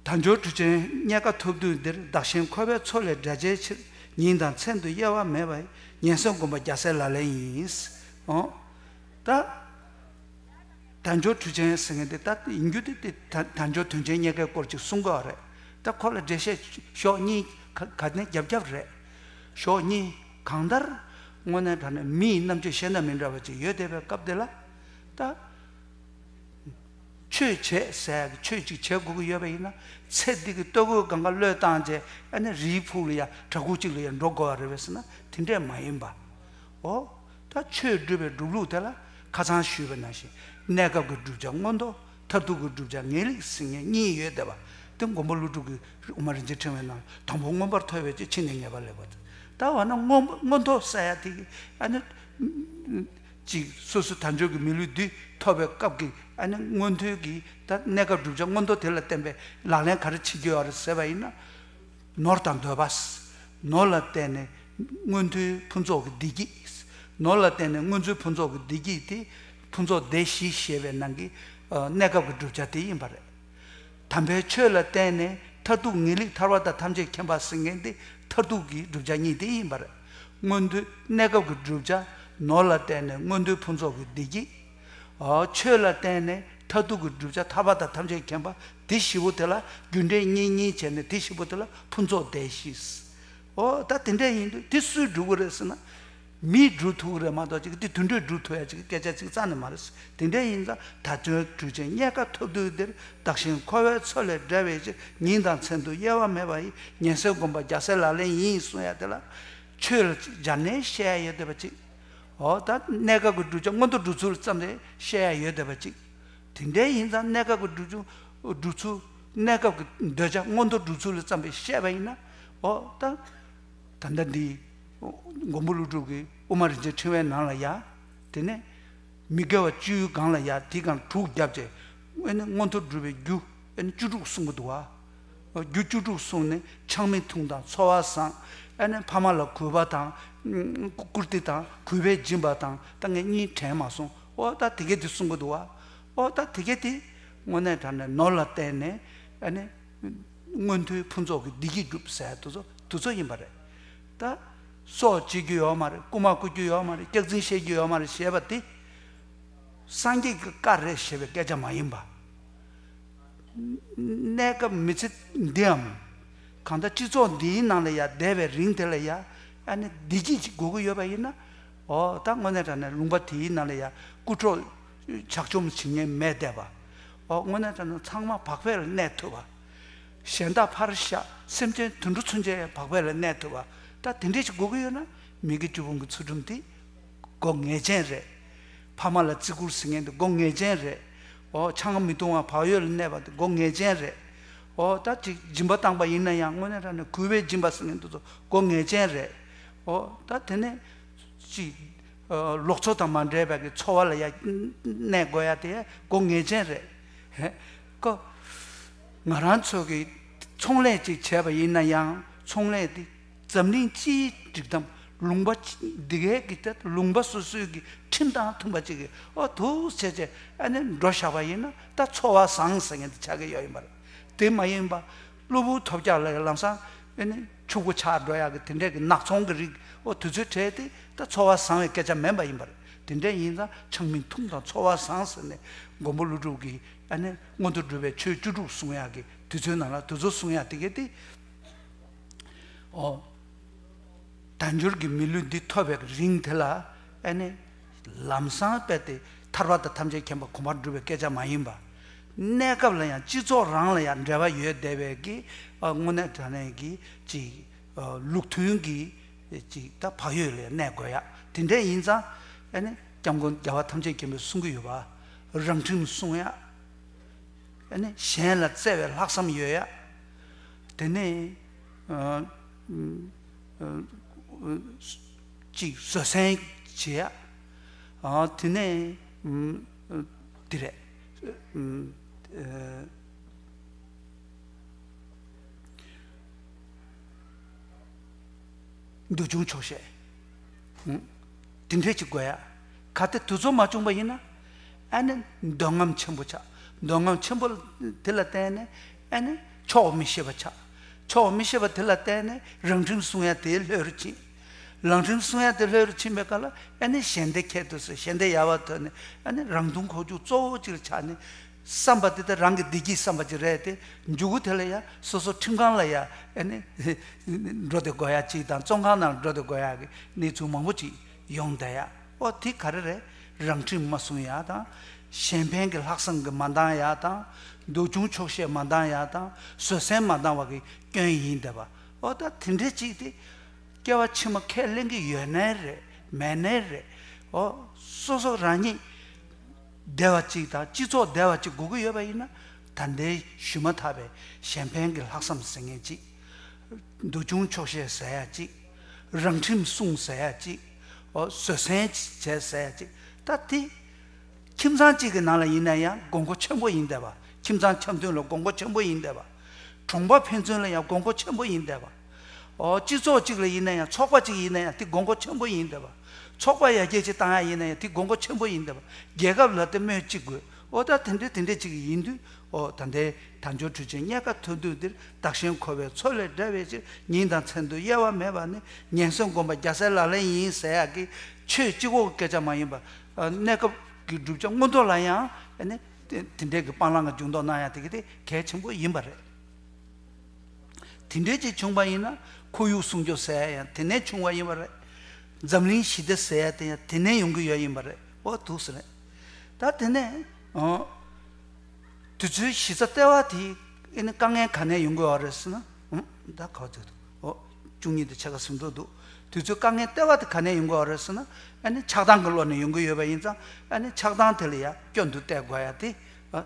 དལ་འབྱོར་གྲུ་ཆེན་རྙེད་དཀའ་ཐོབ་དུས་འདིར། བདག་གཞན་འཁོར་བའི་མཚོ་ལས་བསྒྲལ་བྱའི་ཕྱིར། ཉིན་དང་མཚན་དུ་དབྱེ་བ་མེད་པ་ཡི། ཉེན་སེལ་སྒོམ་པ་རྒྱལ་སྲས་ལག་ལེན་ཡིན། འོ། ད། དལ་འབྱོར་གྲུ་ཆེན་ཟེར་མཁན་དེ་ད་ཡིན་རྒྱུ་དེ་དེ་དལ་དལ་འབྱོར་དོན་ཆེན་རྙེད་དཀའི་སྐོར་ཅིག་གསུང་གི་ཡོད་རེད། ད་ཁོ་ལ་འགྲེལ་བཤད་ཕྱོགས་གཉིས་ག་ག་ནས་རྒྱབ་རྒྱབ་རེད། ཕྱོགས་གཉིས། གང་ལྟར། དངོས་གནས་དྲང་གནས་མི་ཡི་རྣམ་དཔྱོད་གཞན་དང་མི་འདྲ་བ་ཅིག་ཡོད་བསྡད་པའི་སྐབས་དེ་ལ། ད། ཆོས་བྱེད་ཟེར་ཡག་གི་ཆོས་ཅིག་བྱེད་དགོས་ཀྱི་ཡོད་པ་ཡིན་ན། ཚེ་འདི་གི་ལྟོ་གོས་སྒང་ག་བློས་བཏང་བྱས་ཨ་ནི་རིའི་ཕུག་ལ་ཡ་བྲག་ཕུག་ཅིག་ལ་ཡ་འགྲོ་དགོས་པ་རེད་པས་ཟེར་ན། དེ་འདྲས་མ་ཡིན་པ། འོ། ད་ཆོས་སྒྲུབ་པའི་སྒྲུབ་ལུགས་དེ་ལ་ཁ་སང་ཞུས་པ་ནང་བཞིན་གནས་སྐབས་ཀྱི་བསྒྲུབ་བྱ་མངོན་མཐོ། མཐར་ཐུག་གི་བསྒྲུབ་བྱ་ངེས་ལེགས་ཟེར་མཁན་གཉིས་ཡོད་བསྡད་པ། དེ་མགོན་པོ་ཀླུ་སྒྲུབ་ཀྱིས་དབུ་མ་རིན་ཆེན་ཕྲེང་བའི་ནང་དང་པོ་མངོན་པར་མཐོ་བའི་ཕྱིར་ཕྱིས་ནས་ངེས་པ་ལེགས་པ་དང་། ད་འོ་ན་མངོན་མངོན་མཐོ་ཟེར་ཡ་དེ་གི་ཨ་ནི། ཅིག་སོ་སོ་དལ་འབྱོར་གྱི་མི་ལུས་འདི་ཐོབ་པའི་སྐབས་ཀྱི་ཨ་ནི་མངོན་མཐོའི་གི་ད་གནས་སྐབས་བསྒྲུབ་བྱ་མངོན་མཐོ་དེ་ལ་བརྟེན་པའི་ལག་ལེན་ག་རེ་བྱེད་ཀྱི་ཡོད་རེད་ཟེར་བ་ཡིན་ན། ནོར་དང་འདོད་པ། ནོར་ལ་བརྟེན་ནས་མངོན་མཐོའི་ཕུན་ཚོགས་ཀྱི་བདེ་སྐྱིད། ནོར་ལ་བརྟེན་ནས་མངོན་མཐོའི་ཕུན་ཚོགས་ཀྱི་བདེ་སྐྱིད་དེ་ཕུན་ཚོགས་བདེ་བཞི་ཞེས་པའི་ནང་གི་གནས་སྐབས་ཀྱི་བསྒྲུབ་བྱ་དེ་ཡིན་པ་རེད། དམ་པའི་ཆོས་ལ་བརྟེན་ནས་མཐར་ཐུག་ངེས་ལེགས་ཐར་པ་དང་ཐམས་ཅད་མཁྱེན་པ་ཟེར་མཁན་དེ་མཐར་ཐུག་གི་བསྒྲུབ་བྱ་གཉིས་དེ་ཡིན་པ་རེད། མངོན་མཐོའི་གནས་སྐབས་ཀྱི་བསྒྲུབ་བྱ་ནོར་ལ་བརྟེན་ནས་མངོན་མཐོའི་ཕུན་ཚོགས་ཀྱི་བདེ་སྐྱིད། འོ། ཆོས་ལ་བརྟེན་ནས་མཐར་ཐུག་གི་བསྒྲུབ་བྱ་ཐར་པ་དང་ཐམས་ཅད་མཁྱེན་པ་དེ་བཞི་པོ་དེ་ལ་རྒྱུ་འབྲས་གཉིས་གཉིས་བྱས་ནས་དེ་བཞི་པོ་དེ་ལ་ཕུན་ཚོགས་བདེ་བཞི། འོ། ད་དེ་འདྲ་ཡིན་དུས་དེ་སུས་སྒྲུབ་ཀྱི་རེད་ཟེར་ན། མིས་སྒྲུབ་ཐུབ་ཀྱི་རེད་མ་གཏོགས་ཅིག་དེ་དུད་འགྲོས་སྒྲུབ་ཐུབ་ཡ་ཅིག་སྐད་ཆ་ཅིག་རྩ་ནས་མ་རེད། དེ་འདྲ་ཡིན་ཙང་དལ་འབྱོར་གྲུ་ཆེན་རྙེད་དཀའ་ཐོབ་དུས་འདིར། བདག་གཞན་འཁོར་བའི་མཚོ་ལས་བསྒྲལ་བའི་ཕྱིར། ཉིན་དང་མཚན་དུ་དབྱེ་བ་མེད་པ་ཡི། ཉེན་སེལ་སྒོམ་པ་རྒྱལ་སྲས་ལག་ལེན་ཡིན་གསུང་ཡ་དེ་ལ། ཆོས་ལ་སྦྱར་ནས་བཤད་ཡ་ཡོད་བསྡད་པ་ཅིག་འོ། ད་གནས་སྐབས་ཀྱི་བསྒྲུབ་བྱ་མངོན་མཐོ་སྒྲུབ་ཚུལ་ཙམ་རེ་བཤད་ཡ་ཡོད་བསྡད་པ་ཅིག་དེ་འདྲ་ཡིན་ཙང་གནས་སྐབས་ཀྱི་བསྒྲུབ་བྱ་སྒྲུབ་ཚུལ། གནས་སྐབས་ཀྱི་འདོད་བྱ་མངོན་མཐོ་སྒྲུབ་ཚུལ་ཙམ་རེ་བཤད་པ་ཡིན་ན། འོ། ད། ད་ལྟ་འདི་མགོན་པོ་ཀླུ་སྒྲུབ་ཀྱི་དབུ་མ་རིན་ཆེན་ཕྲེང་བའི་ནང་ལ་ཡ། དེ་ནས་མི་དགེ་བ་བཅུའི་སྒང་ལ་ཡ་དེའི་སྒང་དྲུག་བརྒྱབ་བྱས། ཨ་ནི་མངོན་མཐོ་སྒྲུབ་པའི་རྒྱུ་ཨ་ནི་བཅུ་དྲུག་གསུང་གི་འདུག་བ། རྒྱུ་བཅུ་དྲུག་གསུངས་ནས་ཆང་མི་འཐུང་དང་འཚོ་བ་བཟང་། ཨ་ནི་ཕ་མ་ལ་གུས་པ་དང་། བཀུར་སྟི་དང་གུས་པས་སྦྱིན་པ་དང་ད་ངས་གཉིས་དྲན་མ་སོང་། ཨོ་ད་དེ་གས་དེ་གསུང་གི་འདུག་བ། ཨོ་ད་དེ་གས་དེ་དངོས་གནས་དྲང་གནས་ནོར་ལ་བརྟེན་ནས་ཨ་ནི། མངོན་མཐོའི་ཕུན་ཚོགས་ཀྱི་བདེ་སྐྱིད་སྒྲུབ་ཟེར་དེ་ཚོ་དེ་ཚོ་ཡིན་པ་རེད། ད་སྲོག་བཅད་རྒྱུ་ཡོད་མ་རེད། རྐུ་མ་རྐུ་རྒྱུ་ཡོད་མ་རེད། སྐྱག་རྫུན་བཤད་རྒྱུ་ཡོད་མ་རེད་ཞེས་པ་དེ། སངས་རྒྱས་ཀྱི་བཀའ་རེད་ཞེས་པའི་སྐད་ཆ་མ་ཡིན་པ། གནས་སྐབས་མི་ཚེ་འདིའམ། གང་ལྟར་སྤྱི་ཚོགས་འདིའི་ནང་ལ་ཡ་བསྡད་པའི་རིང་དེ་ལ་ཡ། ཨ་ནི་བདེ་སྐྱིད་ཅིག་དགོས་ཀྱི་ཡོད་པ་ཡིན་ན། འོ་ད་དངོས་གནས་དྲང་གནས་ལུང་པ་དེའི་ནང་ལ་ཡ་རྐུ་འཕྲོག་ཇག་བཅོམ་བྱེད་མཁན་མེད་བསྡད་པ། འོ་དངོས་གནས་དྲང་གནས་ཚང་མ་བག་ཕེབས་ལ་གནས་ཐུབ་པ། གཞན་དག་ཕར་བཞག་སེམས་ཅན་དུད་འགྲོ་ཚུན་ཆད་བག་ཕེབས་ལ་གནས་ཐུབ་པ། ད་དེ་འདྲས་ཅིག་དགོས་ཀྱི་ཡོད་ན། མི་དགེ་བཅུ་སྤོང་གི་ཚུལ་ཁྲིམས་དེ་དགོས་ངེས་ཅན་རེད། ཕ་མ་ལ་བརྩི་བཀུར་ཟེར་མཁན་དེ་དགོས་ངེས་ཅན་རེད། འོ་ཆང་མི་འཐུང་བ་བག་ཡོད་ལ་གནས་པ་དེ་དགོས་ངེས་ཅན་རེད། འོ་ད་ཅིག་སྦྱིན་པ་བཏང་པ་ཡིན་ན་ཡང་དངོས་གནས་དྲང་གནས་གུས་པས་སྦྱིན་པ་ཟེར་མཁན་དེ་ཚོ་དགོས་ངེས་ཅན་རེད། འོ་ད་དེ་ནས་ཅིག་ལོག་འཚོ་དང་མ་འདྲེས་པའི་གི་འཚོ་བ་ལ་ཡ་གནས་དགོས་ཡ་དེ་དགོས་ངེས་ཅན་རེད། ཧེ། ཀོ། ང་རང་ཚོ་གི་ཚོང་ལས་ཅིག་བྱས་པ་ཡིན་ན་ཡང་ཚོང་ལས་དེ་འཛམ་གླིང་སྤྱིའི་སྒྲིག་གཏམ་ལུང་པ་འདི་གའི་གི་ད་ལུང་པ་སོ་སོའི་གི་ཁྲིམས་དང་མཐུན་པ་ཅིག་གི་ཨོ་ཐུགས་བྱས་བྱས་ཨ་ནི་འགྲོ་བཞག་པ་ཡིན་ན་ད་འཚོ་བ་བཟང་ཟེར་མཁན་དེ་ཆགས་ཀྱི་ཡོད་ཡིན་པ་རེད། དེ་མ་ཡིན་པ་གློ་བུར་ཐོལ་རྒྱག་ལ་ལམ་སང་ཨ་ནི་ཕྱུག་པོ་ཆགས་འགྲོ་ཡག་གི་དེ་འདྲས་གི་ནག་ཚོང་གི་རིགས་ཨོ་དུས་ཚོད་བྲལ་ཏེ་ད་འཚོ་བ་བཟང་བའི་སྐད་ཆ་མིན་པ་ཡིན་པ་རེད། དེ་འདྲས་ཡིན་ཙང་ཆང་མི་འཐུང་དང་འཚོ་བ་བཟང་ཟེར་ནས་མགོན་པོ་ཀླུ་སྒྲུབ་ཀྱིས་ཨ་ནི་མངོན་མཐོ་སྒྲུབ་པའི་ཆོས་བཅུ་དྲུག་གསུང་ཡག་གི་དུས་ཚོད་ནང་ལ་དུས་ཚོད་གསུང་ཡག་དེ་གས་དེ། ཨོ། དལ་འབྱོར་གྱི་མི་ལུས་འདི་ཐོབ་པའི་རིང་དེ་ལ་ཨ་ནི་ལམ་སང་རྦད་དེ་ཐར་པ་དང་ཐམས་ཅད་མཁྱེན་པ་གོ་འཕང་སྒྲུབ་པའི་སྐད་ཆ་མ་ཡིན་པ། གནས་སྐབས་ལ་ཡང་སྤྱི་ཚོགས་རང་ལ་ཡང་འབྲེལ་བ་ཡོད་བསྡད་པའི་གི་ཨ་དངོས་གནས་དྲང་གནས་ཀྱི་ཅིག་ཨ་ལུགས་མཐུན་གྱི་ཅིག་ད་བག་ཡོད་ལ་ཡང་གནས་དགོས་ཡ། དེ་འདྲས་ཡིན་ཙང་ཨ་ནི་སྐྱབས་མགོན་རྒྱལ་བ་ཐམས་ཅད་མཁྱེན་པས་གསུང་གི་ཡོད་པ། རང་ཁྲིམས་སྲུང་ཡ། ཨ་ནི་གཞན་ལ་བརྩེ་བའི་ལྷག་བསམ་ཡོད་ཡ། དེ་ནས་ཨ་ཨ་ཅིག་བཟོད་བསྲན་བྱེད་ཡ། ཨ་དེ་ནས་ཨ་དེ་རེད། ཨ་འདུལ་བྱུང་ཆོག་ཤེས། དེ་འདྲས་ཅིག་དགོས་ཡ། གལ་ཏེ་དེ་ཚོ་མ་བྱུང་པ་ཡིན་ན། ཨ་ནི་འདོད་རྔམ་ཆེན་པོ་ཆགས། འདོད་རྔམ་ཆེན་པོ་དེ་ལ་བརྟེན་ནས་ཨ་ནི་ཆོག་མི་ཤེས་པ་ཆགས། ཆོག་མི་ཤེས་པ་དེ་ལ་བརྟེན་ནས་རང་ཁྲིམས་སྲུང་ཡ་དེ་ལྷོད་རུ་ཕྱིན། རང་ཁྲིམས་སྲུང་ཡ་དེ་ལྷོད་རུ་ཕྱིན་པའི་སྐབས་ལ་ཨ་ནི་ཞལ་འདེབས་ཁྱད་དུ་གསོད། ཞལ་འདེབས་ཡལ་བ་ཐོན་ནས་ཨ་ནི་རང་མཐོང་ཁོག་རྒྱུག་གཙོ་བོ་གཅིག་ལ་ཆགས་ནས། བསམ་པ་དེ་ལྟར་རང་གི་བདེ་སྐྱིད་བསམ་པ་ཅིག་རེད་དེ། མཇུག་གུ་དེ་ལ་ཡ་སོ་སོ་ཁྲིམས་ཁང་ལ་ཡ་ཨ་ནི་འགྲོ་དེ་དགོས་ཡ་གཅིག་དང་བཙོན་ཁང་ནང་འགྲོ་དེ་དགོས་ཡ་གི་གནས་ཚུལ་མང་པོ་ཅིག་ཡོང་བསྡད་ཡ། ཨོ་དེ་ག་རེ་རེད། རང་ཁྲིམས་མ་སྲུང་ཡ་དང་། གཞན་ཕན་གྱི་ལྷག་བསམ་གྱི་མ་འདང་ཡ་དང་། འདོད་ཆུང་ཆོག་ཤེས་མ་འདང་ཡ་དང་། བཟོད་བསྲན་མ་འདང་བ་གི་སྐྱོན་ཡིན་བསྡད་པ། ཨོ་ད་དེ་འདྲས་ཅིག་དེ། སྐྱེ་བ་ཕྱི་མ་ཁས་ལེན་གྱི་ཡོད་ནའི་རེད་མེད་ནའི་རེད། ཨོ། སོ་སོ་རང་ཉིད་བདེ་བ་ཅིག་དང་སྤྱི་ཚོགས་བདེ་བ་ཅིག་དགོས་ཀྱི་ཡོད་པ་ཡིན་ན། ད་ལྟའི་ཞུས་མ་ཐག་པའི་གཞན་ཕན་གྱི་ལྷག་བསམ་ཟེར་མཁན་ཅིག་འདོད་ཆུང་ཆོག་ཤེས་ཟེར་ཡ་ཅིག་རང་ཁྲིམས་སྲུང་ཟེར་ཡ་ཅིག་ཨོ། བཟོད་བསྲན་བྱས་ཟེར་ཡ་ཅིག་ད་དེ། ཁྱིམ་ཚང་གཅིག་གི་ནང་ལ་ཡིན་ན་ཡང་དགོས་མཁོ་ཆེན་པོ་ཡིན་བསྡད་པ། ཁྱིམ་ཚང་འཆམ་མཐུན་ལ་དགོས་མཁོ་ཆེན་པོ་ཡིན་བསྡད་པ། གྲོང་པ་ཕན་ཚུན་ལ་ཡང་དགོས་མཁོ་ཆེན་པོ་ཡིན་བསྡད་པ། ཨོ། སྤྱི་ཚོགས་གཅིག་ལ་ཡིན་ན་ཡང་ཚོགས་པ་གཅིག་ཡིན་ན་ཡང་དེ་དགོས་མཁོ་ཆེན་པོ་ཡིན་བསྡད་པ། ཚོགས་པ་ཡར་རྒྱས་ཅིག་བཏང་ཡ་ཡིན་ན་ཡང་དེ་དགོས་མཁོ་ཆེན་པོ་ཡིན་བསྡད་པ། རྒྱལ་ཁབ་ལ་དེ་སྨོས་ཅི་དགོས། ཨོ་ད་དེ་འདྲས་དེ་འདྲས་ཅིག་ཡིན་དུས། ཨོ་ད་ལྟའི་དལ་འབྱོར་གྲུ་ཆེན་རྙེད་དཀའ་ཐུབ་དུས་འདིར། བདག་གཞན་འཁོར་བའི་མཚོ་ལས་བསྒྲལ་བའི་ཕྱིར། ཉིན་དང་མཚན་དུ་གཡེལ་བ་མེད་པ་ནི། ངན་སོང་སྒོམ་པ་རྒྱལ་སྲས་ལག་ལེན་ཡིན་ཟེར་ཡག་གི་ཆོས་གཅིག་པོ་གི་སྐད་ཆ་མ་ཡིན་པ། ཨ་གནས་སྐབས་ཀྱི་བསྒྲུབ་བྱ་མངོན་མཐོ་ལ་ཡང་ཨ་ནི་དེ་དེ་འདྲས་ཀྱི་སྤང་བླང་གི་སྦྱོང་བརྡར་གནང་ཡག་དེ་གི་དེ་གལ་ཆེན་པོ་ཡིན་པ་རེད། དེ་འདྲས་ཅིག་བྱུང་པ་ཡིན་ན་ཁོར་ཡུག་སྲུང་སྐྱོབ་ཟེར་ཡག་ཡང་དེ་ནས་བྱུང་བ་ཡིན་པ་རེད། འཛམ་གླིང་ཞི་བདེ་ཟེར་ཡག་དེ་ཡང་དེ་ནས་ཡོང་གི་ཡོད་ཡིན་པ་རེད། ཨོ་འདུག་ཟེར་ནས། ད་དེ་ནས་ཨོ། དུས་ཚོད་གཞི་རྩ་ལྟེ་བ་དེ་ཨེ་ནི་དཀའ་ངལ་ག་ནས་ཡོང་གི་ཡོད་རེད་ཟེར་ན། ཨུམ། ད་ག་བ་ཚོད་འདུག་ཨོ། བཅུ་གཉིས་དེ་ཕྱེད་ཀ་ཟིན་འགྲོ་འདུག་དུས་ཚོད་དཀའ་ངལ་ལྟེ་བ་དེ་ག་ནས་ཡོང་གི་ཡོད་རེད་ཟེར་ན། ཨ་ནི་ཆགས་སྡང་གི་བློ་ནས་ཡོང་གི་ཡོད་པ་ཡིན་ཙང་། ཨ་ནི་ཆགས་སྡང་དེ་ལ་ཡ་སྐྱོན་དུ་བལྟ་དགོས་ཡ་དེ། ཨ།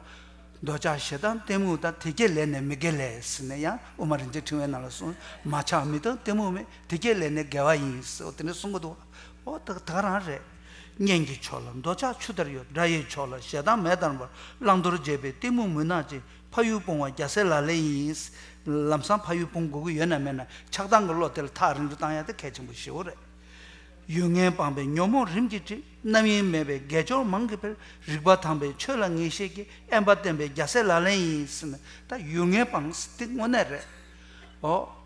འདོད་ཆགས་ཞེ་སྡང་གཏི་མུག་དང་། དེ་སྐྱེ་ལས་ནི་མི་དགེ་ལས་ཟེར་ནས་ཡང་དབུ་མ་རིན་ཆེན་ཕྲེང་བའི་ནང་ལ་གསུངས། མ་ཆགས་མི་རྟག་གཏི་མུག་མེད། དེ་སྐྱེ་ལས་ནི་དགེ་བ་ཡིན་ཟེར་དེ་འདྲ་གསུང་གི་འདུག་ཨོ་ད་ད་ག་རང་རེད། གཉེན་གྱི་ཕྱོགས་ལ་འདོད་ཆགས་ཆུ་ལྟར་གཡོ། དགྲ་ཡི་ཕྱོགས་ལ་ཞེ་སྡང་མེ་ལྟར་འབར། བླང་དོར་བརྗེད་པའི་གཏི་མུག་མུན་ནག་ཅན། ཕ་ཡུལ་སྤོང་བ་རྒྱལ་སྲས་ལག་ལེན་ཡིན། ལམ་སང་ཕ་ཡུལ་སྤོང་དགོས་ཀྱི་ཡོད་ན་མེད་ན་ཆགས་སྡང་གི་བློ་དེ་ལ་ཐག་རིང་རུ་བཏང་ཡ་དེ་གལ་ཆེན་པོ་ཞེ་པོ་རེད། ཡུལ་ངན་སྤངས་པས་ཉོན་མོངས་རིམ་གྱིས་འགྲིབ། རྣམ་གཡེང་མེད་པས་དགེ་སྦྱོར་མང་གིས་འཕེལ། རིག་པ་དྭངས་པས་ཆོས་ལ་ངེས་ཤེས་སྐྱེ། དབེན་པ་བསྟེན་པས་རྒྱལ་སྲས་ལག་ལེན་ཡིན། ཟེར་ནས་ད་ཡུལ་ངན་སྤངས་དེ་དངོས་གནས་རེད། ཨོ།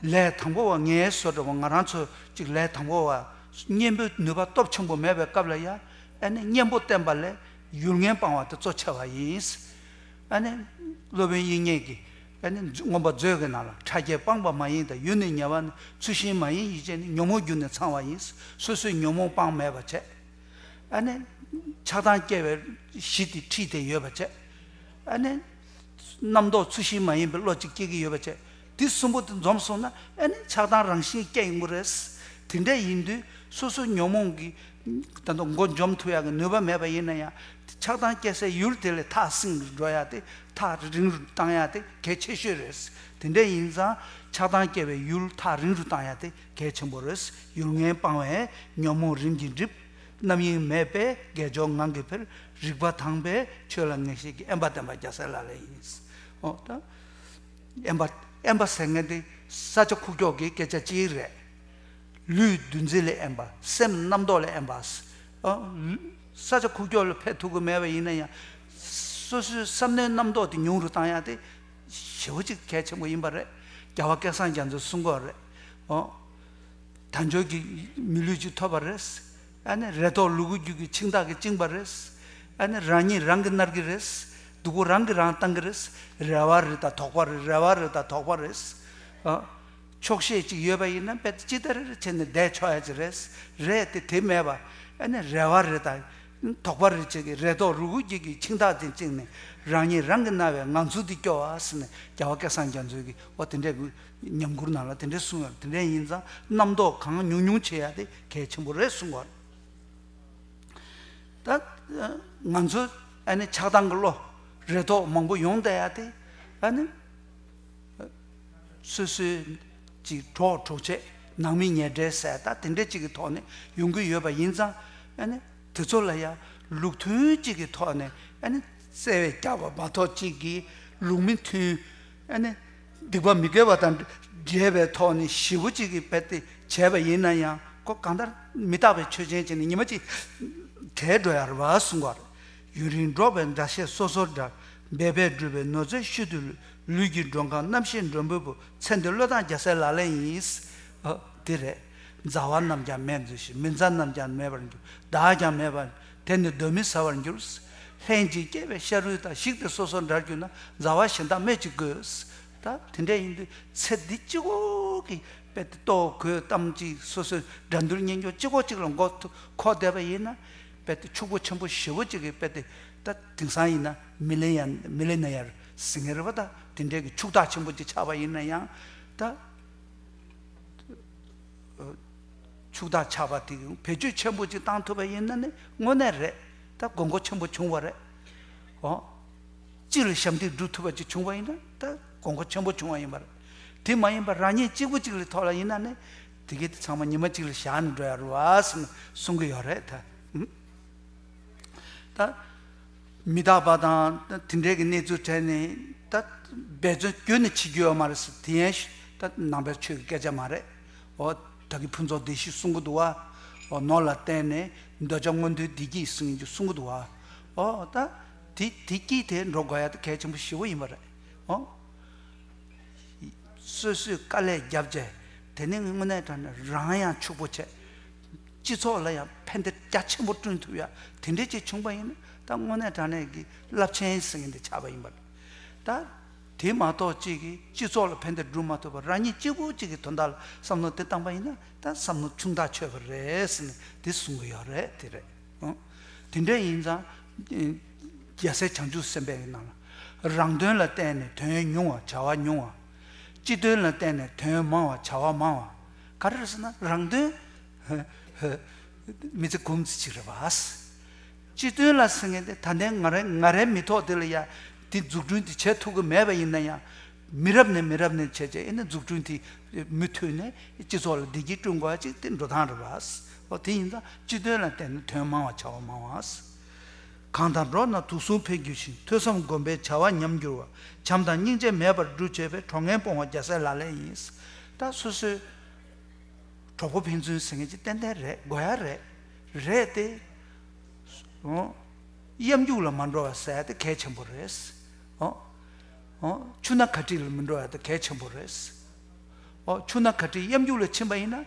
ལས་དང་པོ་བ་ངལ་གསོ་འདྲ་བོ་ང་རང་ཚོ་གཅིག་ལས་དང་པོ་བ་གཉེན་པོའི་ནུས་པ་སྟོབས་ཆེན་པོ་མེད་པའི་སྐབས་ལ་ཡ། ཨ་ནི་གཉེན་པོ་བསྟེན་པ་ལས་ཡུལ་ངན་སྤངས་པ་དེ་གཙོ་ཆེ་བ་ཡིན། ཨ་ནི་སློབ་དཔོན་དབྱིག་གཉེན་གྱིས་ཨ་ནི་མངོན་པ་མཛོད་ཀྱི་ནང་ལ། ཕྲ་རྒྱས་སྤངས་པ་མ་ཡིན་དང་། ཡུལ་ནི་ཉེ་བ་ནི། ཚུལ་ཤིང་མ་ཡིན་ཡིད་ཅན་ནི། ཉོན་མོངས་རྒྱུ་ནི་ཚང་བ་ཡིན། སོ་སོས་ཉོན་མོངས་སྤངས་མེད་པ་བྱས། ཨ་ནི་ཆགས་སྡང་སྐྱེ་བའི་གཞི་དེ་ཁྲིད་དེ་ཡོད་པ་བྱས། ཨ་ནི་རྣམ་རྟོག་ཚུལ་ཤིང་མ་ཡིན་པའི་བློ་གཅིག་སྐྱེ་གི་ཡོད་པ་བྱས། འདི་གསུམ་པོ་དེ་འཛོམས་སོང་ན་ཨ་ནི་ཆགས་སྡང་རང་བཞིན་སྐྱེ་ཡོང་གི་རེད། དེ་འདྲ་ཡིན་དུས་སོ་སོ་ཉོན་མོངས་ཀྱི་ད་དུང་མགོ་འཇོམས་ཐུབ་ཡག་གི་ནུས་པ་མེད་པ་ཡིན་ན་ཡང་། ཆགས་སྡང་སྐྱེ་སའི་ཡུལ་དེ་ལས་ཐག་སྲིང་རུ་འགྲོ་ཡག་དེ། ཐག་རིང་རུ་བཏང་ཡག་དེ་གལ་ཆེ་ཤོས་རེད། དེ་འདྲ་ཡིན་ཙང་ཆགས་སྡང་སྐྱེ་བའི་ཡུལ་ཐག་རིང་རུ་བཏང་ཡག་དེ་གལ་ཆེན་པོ་རེད། ཡུལ་ངན་སྤངས་པས་ཉོན་མོངས་རིམ་གྱིས་འགྲིབ། རྣམ་གཡེང་མེད་པས་དགེ་སྦྱོར་ངང་གིས་འཕེལ། རིག་པ་དྭངས་པས་ཆོས་ལ་ངེས་ཤེས་སྐྱེ། དབེན་པ་བསྟེན་པ་རྒྱལ་སྲས་ལག་ལེན་ཡིན། ཨོ་ད། དབེན་པ་དབེན་པ་ཟེར་མཁན་དེ་ས་ཆ་ཁུག་ཀྱོག་གི་སྐད་ཆ་གཅིག་རེད། ལུས་འདུ་འཛི་ལས་དབེན་པ། སེམས་རྣམ་རྟོག་ལས་དབེན་པ། ཨ། ས་ཆ་ཁུག་ཀྱོག་ལ་ཕེབས་ཐུབ་ཀྱི་མེད་པ་ཡིན་ན་ཡང་། སོ་སོའི་བསམ་མནོའི་རྣམ་རྟོག་དེ་ཉུང་རུ་བཏང་ཡག་དེ་ཞེ་པོ་ཅིག་གལ་ཆེན་པོ་ཡིན་པ་རེད། རྒྱལ་བ་སྐལ་བཟང་རྒྱ་མཚོས་གསུང་གི་ཡོད་རེད། ཨོ། དལ་འབྱོར་གྱི་མི་ལུས་ཅིག་ཐོབ་པ་རེད། ཨ་ནི་རེ་དོགས་ལུ་གུ་རྒྱུད་ཀྱི་འཆིང་ཐག་གིས་བཅིངས་པ་རེད། ཨ་ནི་རང་ཉིད་རང་གིས་མནར་གྱི་རེད། སྡུག་པོ་རང་གིས་རང་བཏང་གི་རེད། རེ་བ་རེ་དང་དོགས་པ་རེ། རེ་བ་རེ་དང་དོགས་པ་རེད། ཨ། ཆོག་ཤེས་ཅིག་ཡོད་པ་ཡིན་ན་དཔེ་ཅི་ལྟར་བྱས་ནས་བསྡད་ཆོག་ཡ་ཅིག་རེད། རེད་དེ་དེ་མེད་པ། ཨ་ནི་རེ་བ་རེ་དང་དོགས་པ་རེ་བྱེད་ཀྱི། རེ་དོགས་ལུ་གུ་རྒྱུད་ཀྱི་འཆིང་ཐག་དེ་བཅིངས་ནས་རང་ཉིད་རང་གིས་མནར་བའི་ངང་ཚུལ་དེ་སྐྱོ་བ་ཟེར་ནས་རྒྱལ་བ་སྐལ་བཟང་རྒྱ་མཚོས་ཀྱི་འོ་དེ་འདྲའི་ཉམས་མགུར་ནང་ལ་དེ་འདྲ་གསུངས་ཡོད། དེ་འདྲ་ཡིན་ཙང་རྣམ་རྟོག་གང་ཉུང་ཉུང་བྱེད་ཡ་དེ་གལ་ཆེན་པོ་རེད་གསུངས་པ་རེད། ད་ང་ཚོ་ཨ་ནི་ཆགས་སྡང་གི་བློ་རེ་དོགས་མང་པོ་ཡོང་བསྡད་ཡ་དེ་ཨ་ནི་སོ་སོའི་ཅིག་གྲོགས་གྲོགས་མཆེད་ནང་མི་ཉེ་འབྲེལ་ཟེར་ད་དེ་འདྲ་ཅིག་གི་ཐོག་ནས་ཡོང་གི་ཡོད་པ་ཡིན་ཙང་ཨ་ནི་དེ་ཚོ་ལ་ཡ་ལུགས་མཐུན་ཅིག་གི་ཐོག་ནས་ཨ་ནི་བརྩེ་བས་བསྐྱབས་པ་མ་གཏོགས་ཅིག་གི་ལུགས་མི་མཐུན། ཨ་ནི་སྡིག་པ་མི་དགེ་བ་དང་འདྲེས་པའི་ཐོག་ནས་ཞེ་པོ་ཅིག་གི་དཔེ་དེ་བྱས་པ་ཡིན་ན་ཡང་ཁོ་གང་ལྟར་མི་རྟག་པའི་ཆོས་ཅན་བྱས་ནས་ཉི་མ་གཅིག་བྲལ་འགྲོ་ཡ་རེད་བ་གསུང་གི་ཡོད་རེད། ཡུན་རིང་འགྲོགས་པའི་དགྲ་བཤེས་སོ་སོར་འབྲལ། འབད་པས་བསྒྲུབས་པའི་ནོར་རྫས་ཤུལ་དུ་ལུས། ལུས་ཀྱི་མགྲོན་ཁང་རྣམ་ཤེས་མགྲོན་པོའི་བུ། ཚེ་འདིར་བློས་བཏང་རྒྱལ་སྲས་ལག་ལེན་ཡིན། ཨ། དེ་རེད། མཛའ་བ་རྣམས་ཀྱང་མེད་མཛོད་ཅིག་མི་མཛའ་རྣམས་ཀྱང་མེད་པར་འགྱུར། བདག་ཀྱང་མེད་པར་དེ་ནི་གདོན་མི་ཟ་བར་འགྱུར། ལྷན་ཅིག་སྐྱེས་པའི་ཤ་རུས་དང་། ཞིག་སྟེ་སོ་སོར་འབྲལ་གྱུར་ན། མཛའ་བ་གཞན་དག་སྨོས་ཅི་དགོས། ད་དེ་འདྲ་ཡིན་དུས་ཚེ་འདི་གཅིག་པོ་གི་དཔེ་དེ་ལྟོ་གོས་གཏམ་གཅིག་སོ་སོའི་འགྲན་བསྡུར་གཉེན་སྐྱོང་གཅིག་པོ་གཅིག་ལ་མགོ་ཐུག་འཁོར་བསྡད་པ་ཡིན་ན། དཔེ་དེ་ཕྱུག་པོ་ཆེན་པོ་ཞེ་པོ་གཅིག་གི་དཔེ་དེ་ད་དེང་སང་ཡིན་ན་མི་ལེ་ཡ་མི་ལེ་ན་ཡར་ཟེར་མཁན་རེད་པ། ད་དེ་འདྲའི་གི་ཕྱུག་བདག་ཆེན་པོ་གཅིག་ཆགས་པ་ཡིན་ན་ཡང་ད། ཕྱུག་བདག་ཆགས་པ་དེ་བེད་སྤྱོད་ཆེན་པོ་ཅིག་བཏང་ཐུབ་པ་ཡིན་ན་ནི་དངོས་གནས་རེད། ད་དགོས་མཁོ་ཆེན་པོ་བྱུང་བ་རེད། འོ། སྤྱི་ལ་ཞབས་འདེགས་སྒྲུབ་ཐུབ་པ་ཅིག་བྱུང་བ་ཡིན་ན་ད་དགོས་མཁོ་ཆེན་པོ་བྱུང་བ་ཡིན་པ་རེད། དེ་མ་ཡིན་པར་རང་ཉིད་གཅིག་པུ་གཅིག་ལ་ཐོགས་ལ་ཡིན་ན་ནི་དེ་གའི་དེ་ཚང་མ་ཉི་མ་གཅིག་ལ་བཞག་ནས་འགྲོ་ཡ་རེད་བ་ཟེར་ནས་གསུང་གི་ཡོད་རེད་ད། ད། མི་རྟག་པ་དང་དེ་འདྲའི་གི་གནས་ཚུལ་དྲན་ནས་ད་འབད་བརྩོན་ཁྱོན་ནས་བྱེད་རྒྱུ་ཡོད་མ་རེད་ཟེར། དེ་ཡང་ད་ནང་པའི་ཆོས་ཀྱི་སྐད་ཆ་མ་རེད། འོ་ད་གི་ཕུན་ཚོགས་བདེ་གཤེགས་གསུང་གི་འདུག་བ། འོ་ནོར་ལ་བརྟེན་ནས་འདོད་ཆགས་མངོན་མཐོའི་བདེ་སྐྱིད་ཟེར་རྒྱུ་གསུང་གི་འདུག་བ། འོ་ད་དེ་དེ་སྐྱིད་དེ་འགྲོ་དགོས་ཡ་ད་གལ་ཆེན་པོ་ཞེ་པོ་ཡིན་པ་རེད། འོ། སོ་སོས་དཀའ་ལས་བརྒྱབ་བྱས་དེ་ནས་དངོས་གནས་དྲང་གནས་རང་ཡང་ཕྱུག་པོ་བྱས། སྤྱི་ཚོགས་ལ་ཡང་ཕན་བདེ་རྒྱ་ཆེན་པོ་བསྐྲུན་ཐུབ་ཡ་དེ་འདྲས་ཅིག་བྱུང་པ་ཡིན་ན་ད་དངོས་གནས་དྲང་གནས་ཀྱི་རླབས་ཆེན་ཟེར་མཁན་དེ་ཆགས་པ་ཡིན་པ་རེད། ད་དེ་མ་གཏོགས་གཅིག་གིས་སྤྱི་ཚོགས་ལ་ཕན་བདེ་སྒྲུབ་མ་ཐུབ་པར་རང་ཉིད་གཅིག་པུ་གཅིག་གི་དོན་དག་ལ་བསམ་བློ་དེ་བཏང་པ་ཡིན་ན་ད་བསམ་བློ་ཆུང་ཐག་ཆོད་པ་རེད་ཟེར་ནས་དེ་གསུང་གི་ཡོད་རེད། དེ་རེད། ཨང་། དེ་འདྲ་ཡིན་ཙང་། རྒྱལ་སྲས་བྱང་ཆུབ་སེམས་དཔའི་ནང་ལ། རང་དོན་ལ་བརྟེན་ནས་དོན་ཉུང་བ་བྱ་བ་ཉུང་བ། སྤྱི་དོན་ལ་བརྟེན་ནས་དོན་མང་བ་བྱ་བ་མང་བ། ག་རེ་རེད་ཟེར་ན་རང་དོན། མི་ཚེ་གུང་ཚེ་གཅིག་རེད་བ། སྤྱི་དོན་ལ་ཟེར་མཁན་དེ་ད་ལྟའི་ང་རའི་ང་རའི་མི་ཐོག་དེ་ལ་ཡ་དེ་འཛུགས་སྐྲུན་དེ་བྱེད་ཐུབ་ཀྱི་མེད་པ་ཡིན་ན་ཡང་། མི་རབས་ནས་མི་རབས་ནས་བྱས་བྱས་ཨེ་ནི་འཛུགས་སྐྲུན་དེ་མུ་མཐུད་ནས་སྤྱི་ཚོགས་ལ་བདེ་སྐྱིད་བསྐྲུན་དགོས་ཅིག་དེ་འགྲོ་སྟངས་རེད་བ། འོ་དེ་ཡིན་ཙང་སྤྱི་དོན་ལ་བརྟེན་ནས་དོན་མང་བ་བྱ་བ་མང་བ། གང་དང་འགྲོགས་ན་དུག་གསུམ་འཕེལ་འགྱུར་ཞིང་། ཐོས་བསམ་སྒོམ་པས་བྱ་བ་ཉམས་འགྱུར་བ། བྱམས་དང་སྙིང་རྗེ་མེད་པར་སྒྲུབ་བྱེད་པའི། གྲོགས་ངན་སྤོང་བ་རྒྱལ་སྲས་ལག་ལེན་ཡིན། ད་སོ་སོའི་ གྲོགས་པོ་ཕན་ཚུན་ཟེར་མཁན་ཅིག་ཏན་ཏན་རེད། དགོས་ཡ་རེད། རེད་དེ། ཨོ། གཡམ་རྒྱུག་ལ་མ་འགྲོ་བ་ཟེར་ཡ་དེ་གལ་ཆེན་པོ་རེད། ཨོ། ཨོ། ཆུ་སྣ་གར་ཁྲིད་ལ་མི་འགྲོ་བ་དེ་གལ་ཆེན་པོ་རེད། ཨོ། ཆུ་སྣ་གར་ཁྲིད་གཡམ་རྒྱུག་ལ་ཕྱིན་པ་ཡིན་ན།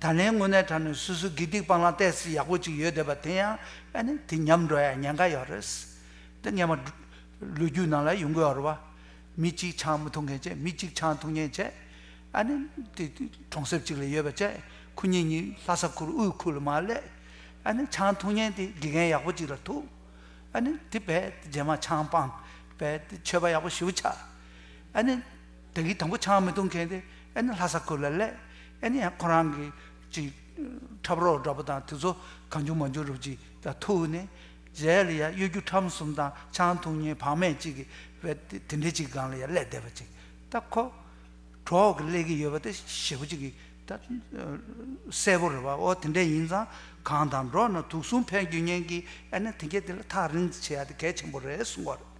ད་ལན་དངོས་གནས་དྲང་གནས་སོ་སོའི་དགེ་སྡིག་སྤང་བླང་ཏོག་ཙམ་ཡག་པོ་ཅིག་ཡོད་བསྡད་པ་དེ་ཡང་ཨ་ནི་དེ་ཉམས་འགྲོ་ཡ་ཉེན་ཁ་ཡོད་རེད། དེ་སྔས་མ་ལོ་རྒྱུས་ནང་ལ་ཡོང་གི་ཡོད་རེད་བ། མི་གཅིག་ཆང་མི་འཐུང་མཁན་བྱས། མི་གཅིག་ཆང་འཐུང་མཁན་བྱས། ཨ་ནི་དེ་གྲོང་གསེབ་ཅིག་ལ་ཡོད་པ་བྱས། ཁོ་གཉིས་གཉིས་ལྷ་ས་ཁུལ་དབུས་ཁུལ་ལ་མར་སླེབས། ཨ་ནི་ཆང་འཐུང་མཁན་དེ་དགེ་རྒན་ཡག་པོ་ཅིག་ལ་ཐུག་ཨ་ནི་དེ་བས་རྗེས་མ་ཆང་སྤངས། བས་དེ་ཆོས་པ་ཡག་པོ་ཞེ་པོ་ཆགས། ཨ་ནི་ད་གིན་དང་པོ་ཆང་མི་འཐུང་མཁན་དེ་ཨ་ནི་ལྷ་ས་ཁུལ་ལ་སླེབས། ཨ་ནི་ཡང་ཁོ་རང་གི་ཅིག་འཁྲབ་རོགས་འདྲ་པོ་དང་དེ་ཚོ་གང་བྱུང་མང་བྱུང་རུབ་ཅིག་ད་ཐུག་ནས། རྗེས་ལ་ཡང་གཡོ་སྒྱུ་ཁྲམ་གསུམ་དང་ཆང་འཐུང་མཁན་བག་མེད་ཅིག་གི་བས་དེ་འདྲའི་ཅིག་སྒང་ལ་ཡང་སླེབས་བསྡད་པ་ཅིག་ད་ཁོ་གྲོགས་ཀྱི་སླེབས་ཀྱི་ཡོད་པ་དེ་ཞེ་པོ་ཅིག་གི་ད་གསལ་པོ་རེད་བ། ཨོ་དེ་འདྲ་ཡིན་ཙང་གང་དང་འགྲོགས་ན་དུག་གསུམ་འཕེལ་རྒྱུ་ཉེན་གྱི་ཨ་ནི་དེ་གས་དེ་ལ་ཐག་རིང་བྱེད་ཡ་དེ་གལ་ཆེན་པོ་རེད་གསུང་བ་རེད།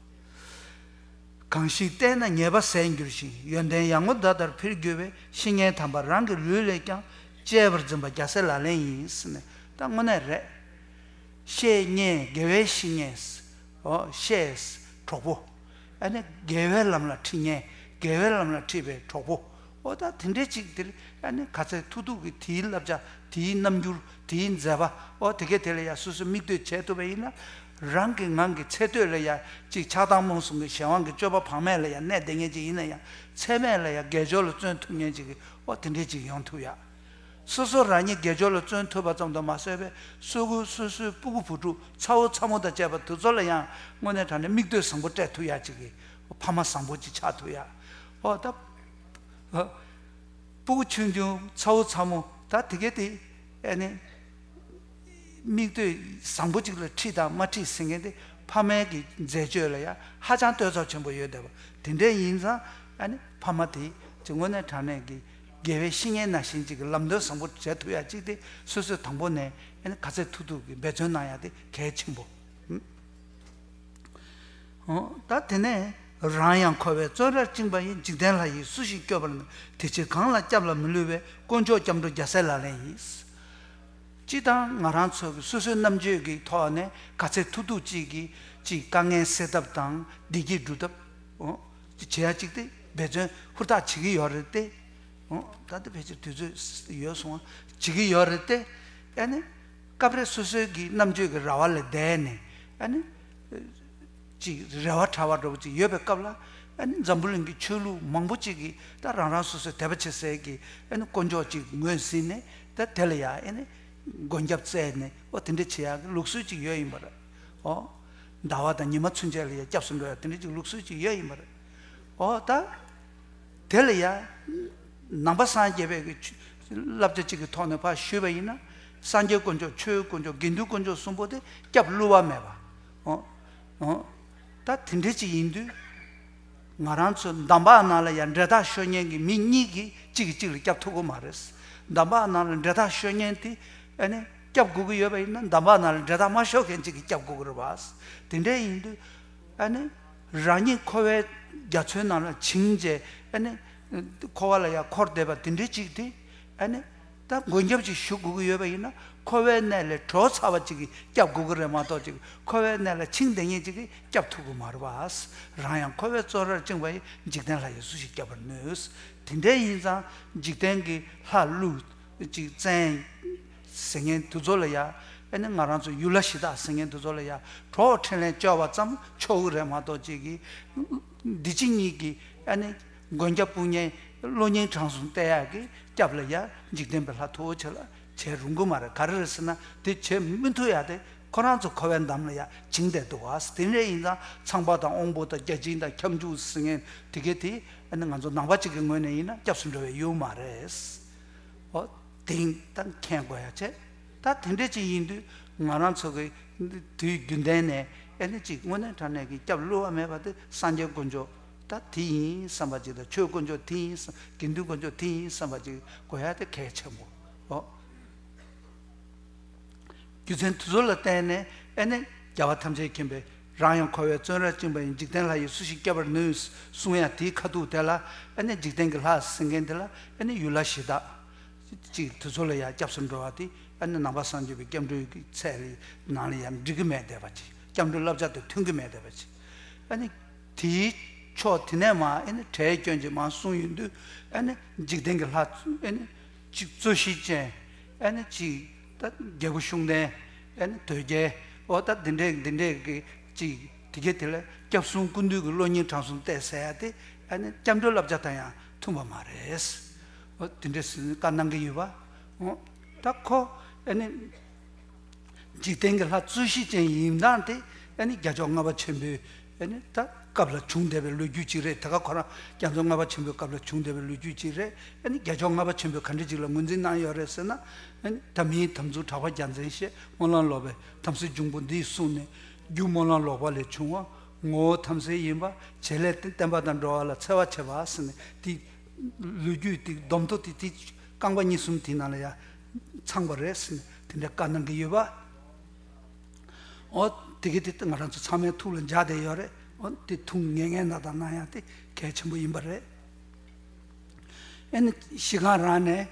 གང་ཞིག་བསྟེན་ན་ཉེས་པ་ཟད་འགྱུར་ཞིང་། ཡོན་ཏན་ཡར་ངོ་ཟླ་ལྟར་འཕེལ་འགྱུར་བའི། བཤེས་གཉེན་དམ་པ་རང་གི་ལུས་ལས་ཀྱང་། གཅེས་པར་འཛིན་པ་རྒྱལ་སྲས་ལག་ལེན་ཡིན་ཟེར་ནས་ད་དངོས་གནས་རེད། བཤེས་གཉེན་དགེ་བའི་བཤེས་གཉེན། ཨོ་བཤེས། གྲོགས་པོ། ཨ་ནི་དགེ་བའི་ལམ་ལ་ཁྲིད་མཁན། དགེ་བའི་ལམ་ལ་ཁྲིད་པའི་གྲོགས་པོ། ཨོ་ད་དེ་འདྲའི་ཅིག་དེར་ཨ་ནི་ག་ཚད་ཐུབ་ཐུབ་ཀྱིས་དེའི་བསླབ་བྱ། དེའི་རྣམ་འགྱུར། དེའི་མཛད་པ། ཨོ་དེ་གས་དེ་ལ་ཡ་སོ་སོས་མིག་ལྟོས་བྱེད་ཐུབ་པ་ཡིན་ན། རང་གི་ངང་གི་ཚེ་སྟོད་ལ་ཡ་ཅིག་ཆགས་སྡང་རྨོངས་གསུམ་གྱི་གཞན་དབང་གི་སྤྱོད་པ་བག་མེད་ལ་ཡ་གནས་བསྡད་མཁན་ཅིག་ཡིན་ན་ཡང་། ཚད་མེད་ལ་ཡ་དགེ་སྦྱོར་ལ་བརྩོན་ཐུབ་མཁན་ཅིག་གི་ཨོ་དེ་འདྲའི་ཅིག་ཡོང་ཐུབ་ཡ། སོ་སོ་རང་ཉིད་དགེ་སྦྱོར་ལ་བརྩོན་ཐུབ་པ་ཙམ་དུ་མ་ཟད་པའི་སོ་སོ་སོ་སོའི་སྤུ་གུ་བུ་ཕྲུག་ཚ་བོ་ཚ་མོ་དང་བཅས་པ་དེ་ཚོ་ལ་ཡང་དངོས་གནས་དྲང་གནས་མིག་ལྟོས་བཟང་པོ་སྤྲད་ཐུབ་ཡ་ཅིག་གི་ཕ་མ་བཟང་པོ་ཅིག་ཆགས་ཐུབ་ཡ། ཨོ་ད། ཨ། སྤུ་གུ་ཆུང་ཆུང་ཚ་བོ་ཚ་མོ་ད་དེ་གས་དེ་ཨ་ནི། མིག་ལྟོས་བཟང་པོ་ཅིག་ལ་ཁྲིད་དང་མ་ཁྲིད་ཟེར་མཁན་དེ་ཕ་མའི་གི་མཛད་སྤྱོད་ལ་ཡང་ཧ་ཅང་ལྟོས་ཚོར་ཆེན་པོ་ཡོད་བསྡད་པ་དེ་འདྲ་ཡིན་ཙང་ཨ་ནི་ཕ་མ་དེ་ཅིག་དངོས་གནས་དྲང་གནས་ཀྱི་དགེ་བའི་བཤེས་གཉེན་ནང་བཞིན་ཅིག་གི་ལམ་སྟོན་བཟང་པོ་བྱེད་ཐུབ་ཡ་ཅིག་དེ་སོ་སོས་དང་པོ་ནས་ཨ་ནི་ག་ཚད་ཐུབ་ཐུབ་ཀྱི་འབད་བརྩོན་གནང་ཡ་དེ་གལ་ཆེན་པོ། ཨོ། ད་དེ་ནས་རང་ཡང་འཁོར་བའི་བཙོན་རར་བཅིངས་པ་ཡི། འཇིག་རྟེན་ལྷ་ཡིས་སུ་ཞིག་སྐྱོབ་པར་ནུས། དེ་ཕྱིར་གང་ལ་སྐྱབས་ལ་མི་བསླུ་བའི། དཀོན་མཆོག་སྐྱབས་འགྲོ་རྒྱལ་སྲས་ལག་ལེན་ཡིན། སྤྱིར་བཏང་ང་རང་ཚོ་གི་སོ་སོའི་རྣམ་དཔྱོད་ཀྱི་ཐོག་ནས་ག་ཚད་ཐུབ་ཐུབ་ཅིག་གིས་ཅིག་དཀའ་ངལ་སེལ་ཐབས་དང་བདེ་སྐྱིད་སྒྲུབ་ཐབས། ཨོ། ཅིག་བྱེད་ཡ་ཅིག་དེ་འབད་བརྩོན་ཧུར་ཐག་བྱེད་ཀྱི་ཡོད་རེད་དེ། ཨོ། ད་ལྟ་ཕལ་ཆེར་དུས་ཚོད་ཡོལ་སོང་བ། བྱེད་ཀྱི་ཡོད་རེད་དེ། ཨ་ནི། སྐབས་རེ་སོ་སོའི་གི་རྣམ་དཔྱོད་ཀྱི་ར་བ་ལས་འདས་ནས་ཨ་ནི། ཅིག་རེ་བ་བྲལ་བ་འདྲ་པོ་ཅིག་ཡོད་པའི་སྐབས་ལ་ཨ་ནི་འཛམ་བུ་གླིང་གི་ཆོས་ལུགས་མང་པོ་ཅིག་གིས་ད་རང་རང་སོ་སོའི་དད་པ་བྱེད་སའི་གི་ཨ་ནི་དཀོན་མཆོག་ཅིག་ངོས་ཟིན་ནས་ད་དེ་ལ་ཡ་ཨ་ནི་མགོན་སྐྱབས་བཙལ་ནས་ཨོ་དེ་འདྲ་བྱེད་ཡག་གི་ལུགས་སྲོལ་ཅིག་ཡོད་ཡིན་པ་རེད། ཨོ། ཟླ་བ་དང་ཉི་མ་ཚུན་ཆད་ལ་ཡ་སྐྱབས་སུ་འགྲོ་ཡག་དེ་འདྲ་ཅིག་ལུགས་སྲོལ་ཅིག་ཡོད་ཡིན་པ་རེད། ཨོ་ད། དེ་ལ་ཡ། ནང་པ་སངས་རྒྱས་པའི་གི་ཆོས་བསླབ་བྱ་གཅིག་གི་ཐོག་ནས་ཕར་ཞུས་པ་ཡིན་ན། སངས་རྒྱས་དཀོན་མཆོག་ཆོས་དཀོན་མཆོག་དགེ་འདུན་དཀོན་མཆོག་གསུམ་པོ་དེ་སྐྱབས་བསླུ་བ་མེད་པ། ཨོ། ཨོ། ད་དེ་འདྲ་ཅིག་ཡིན་དུས། ང་རང་ཚོ་འདམ་བག་ནང་ལ་ཡ་འདྲེ་ཐག་ཤོད་མཁན་གྱི་མི་གཉིས་ཀྱིས་གཅིག་གིས་གཅིག་ལ་སྐྱབས་ཐུབ་ཀྱི་མ་རེད། འདམ་བག་ནང་ལ་འདྲེ་ཐག་ཤོད་མཁན་དེ་ཨ་ནི་སྐྱབས་དགོས་ཀྱི་ཡོད་པ་ཡིན་ན་འདམ་བག་ནང་ལ་འདྲེ་ཐག་མ་ཤོད་མཁན་གཅིག་གིས་སྐྱབས་དགོས་ཀྱི་རེད་བ། དེ་འདྲ་ཡིན་དུས། ཨ་ནི། རང་ཉིད་འཁོར་བའི་རྒྱ་མཚོའི་ནང་ལ་བྱིང་བྱས་ཨ་ནི། འཁོར་བ་ལ་ཡང་འཁོར་བསྡད་པ་དེ་འདྲའི་ཅིག་དེ། ཨ་ནི། ད་མགོན་སྐྱབས་ཅིག་ཞུ་དགོས་ཀྱི་ཡོད་པ་ཡིན་ན་འཁོར་བའི་གནས་ལས་གྲོལ་ཚར་བ་ཅིག་གིས་སྐྱབས་དགོས་ཀྱི་རེད་མ་གཏོགས་ཅིག་འཁོར་བའི་གནས་ལ་བྱིང་བསྡད་མཁན་ཅིག་གིས་སྐྱབས་ཐུབ་ཀྱི་མ་རེད་བ། རང་ཡང་འཁོར་བའི་བཙོན་རར་བཅིངས་པ་ཡི། འཇིག་རྟེན་ལྷ་ཡིས་སུ་ཞིག་སྐྱོབ་པར་ནུས། དེ་འདྲ་ཡིན་ཙང་འཇིག་རྟེན་གྱི་ལྷ་ཀླུ། ཅིག་བཙན་ཟེར་མཁན་དེ་ཚོ་ལ་ཡ། ཨ་ནི་ང་རང་ཚོ་ཡུལ་ལྷ་གཞི་བདག་ཟེར་མཁན་དེ་ཚོ་ལ་ཡ་གྲོགས་འཕྲིན་ལས་བཅོལ་བ་ཙམ་ཆོག་གི་རེད་མ་གཏོགས་ཅིག་གི། འདི་ཕྱི་གཉིས་ཀྱི་ཨ་ནི་མགོན་སྐྱབས་དཔུང་གཉེན་བློ་གཉིས་བྲང་གསུམ་བསྟེན་ཡག་གི་སྐྱབས་ལ་ཡ་འཇིག་རྟེན་པའི་ལྷ་མཐུ་བོ་ཆེ་ལ་བྱེད་རུང་གི་མ་རེད། ག་རེ་རེད་ཟེར་ན་དེ་བྱེད་མི་ཐུབ་ཡ་དེ་ཁོ་རང་ཚོ་འཁོར་བའི་འདམ་ལ་ཡ་བྱིང་བསྡད་འདུག་བ། དེ་འདྲ་ཡིན་ཙང་ཚངས་པ་དང་དབང་པོ་དང་བརྒྱ་བྱིན་དང་ཁྱབ་འཇུག་ཟེར་མཁན་དེ་གས་དེ་ཨ་ནི་ང་ཚོ་ནང་པ་གཅིག་གི་ངོས་ནས་ཡིན་ན་སྐྱབས་སུ་འགྲོ་བའི་ཡུལ་མ་རེད། ཨོ། དེང་ད་མཁྱེན་དགོས་ཡ་བྱས། ད་དེ་འདྲ་ཅིག་ཡིན་དུས་ང་རང་ཚོ་གི་དུས་རྒྱུན་ལྡན་ནས་ཨེ་ནི་ཅིག་དངོས་གནས་དྲང་གནས་ཀྱི་སྐྱབས་བསླུ་བ་མེད་པ་དེ་སངས་རྒྱས་དཀོན་མཆོག་ད་དེ་ཡིན་བསམ་པ་ཅིག་དང་ཆོས་དཀོན་མཆོག་དེ་ཡིན་བསམ་དགེ་འདུན་དཀོན་མཆོག་དེ་ཡིན་བསམ་པ་ཅིག་དགོས་ཡ་དེ་གལ་ཆེན་པོ། ཨོ། རྒྱུ་མཚན་དེ་ཚོ་ལ་བརྟེན་ནས་ཨེ་ནི་རྒྱལ་བ་ཐམས་ཅད་མཁྱེན་པས་རང་ཡང་འཁོར་བའི་བཙོན་རར་བཅིངས་པ་ཡི། འཇིག་རྟེན་ལྷ་ཡིས་སུ་ཞིག་སྐྱོབ་པར་ནུས་གསུང་ཡ་དེའི་ཁ་ཐུག་དེ་ལ་ཨེ་ནི་འཇིག་རྟེན་གྱི་ལྷ་ཟེར་མཁན་དེ་ལ་ཨེ་ནི་ཡུལ་ལྷ་གཞི་བདག་ཅིག་དུས་ཚོད་ལ་ཡང་སྐྱབས་སུ་འགྲོ་བ་དེ་ཨ་ནི་ནང་པ་སངས་རྒྱས་པའི་སྐྱབས་འགྲོའི་ཚད་ནང་ལ་ཡང་འགྲིག་གི་མེད་བསྡད་པ་ཅིག་སྐྱབས་འགྲོའི་བསླབ་བྱ་དང་མཐུན་གྱི་མེད་བསྡད་པ་ཅིག་ཨ་ནི་དེའི་ཕྱོགས་དེ་ནས་མ་ཨ་ནི་བྲལ་སྐྱོན་ཅིག་མ་གསུངས་ཡོང་དུས་ཨ་ནི་འཇིག་རྟེན་གྱི་ལྷ་ཨ་ནི་ཅིག་རྩོད་གཞི་ཅན་ཨ་ནི་ཅིག་ད་རྒྱལ་པོ་ཤུགས་ལྡན་ཨ་ནི་དོལ་རྒྱལ་འོ་ད་འདི་འདྲས་འདི་འདྲས་ཀྱི་ཅིག་དེ་གས་དེ་ལ་སྐྱབས་གསུམ་ཀུན་འདུས་ཀྱི་བློ་གཉིས་དྲང་སྲོང་བསྟེན་ཟེར་ཡ་དེ་ཨ་ནི་སྐྱབས་འགྲོའི་བསླབ་བྱ་དང་ཡང་མཐུན་པ་མ་རེད། འོ་དེ་འདྲས་སུ་བཀའ་གནང་གི་ཡོད་པ། འོ་ད་ཁོ་ཨ་ནི་འཇིག་རྟེན་གྱི་ལྷ་རྩོད་གཞི་ཅན་ཡིན་སྟངས་དེ་ཨ་ནི་རྒྱལ་མཆོག་ལྔ་པ་ཆེན་པོའི་ཨ་ནི་ད་སྐབས་ལ་བྱུང་བསྡད་པའི་ལོ་རྒྱུས་ཅིག་རེད། དེ་ག་ཁོ་རང་རྒྱལ་མཆོག་ལྔ་པ་ཆེན་པོའི་སྐབས་ལ་བྱུང་བསྡད་པའི་ལོ་རྒྱུས་ཅིག་རེད། ཨ་ནི་རྒྱལ་མཆོག་ལྔ་པ་ཆེན་པོས་ག་འདྲ་ཅིག་ལ་ངོས་འཛིན་གནང་ཡོད་རེད་ཟེར་ན། ཨ་ནི་ད་མིའི་དམ་ཚིག་གྲགས་པ་རྒྱལ་མཚན་ཞེས་སྨོན་ལམ་ལོག་པའི་དམ་སྲི་འབྱུང་པོ་འདིས་བསྲུངས་ནས་རྒྱུ་སྨོན་ལམ་ལོག་པ་ལས་བྱུང་བ་ངོ་བོ་དམ་སྲི་ཡིན་པ་བྱེད་ལས་བསྟན་པ་དང་འགྲོ་བ་ལ་འཚེ་བ་བྱེད་པ་ཟེར་ནས་དེ་ལོ་རྒྱུས་དེ་སྡོམ་ཐོ་དེ་དེ་རྐང་པ་གཉིས་གསུམ་དེ་ནང་ལ་ཡང་ཚང་པ་རེད་ཟེར་ནས་དེ་འདྲ་བཀའ་གནང་གི་ཡོད་པ། འོ་དེ་གི་དེ་ང་རང་ཚོ་ཚང་མའི་ཐུགས་ལ་འཇགས་བསྡད་ཡོད་རེད། འོ་དེ་ཐུགས་ངེས་ངེས་ན་དང་གནང་ཡག་དེ་གལ་ཆེན་པོ་ཡིན་པ་རེད། ཨེ་ནི་གཞི་སྒང་རང་ནས་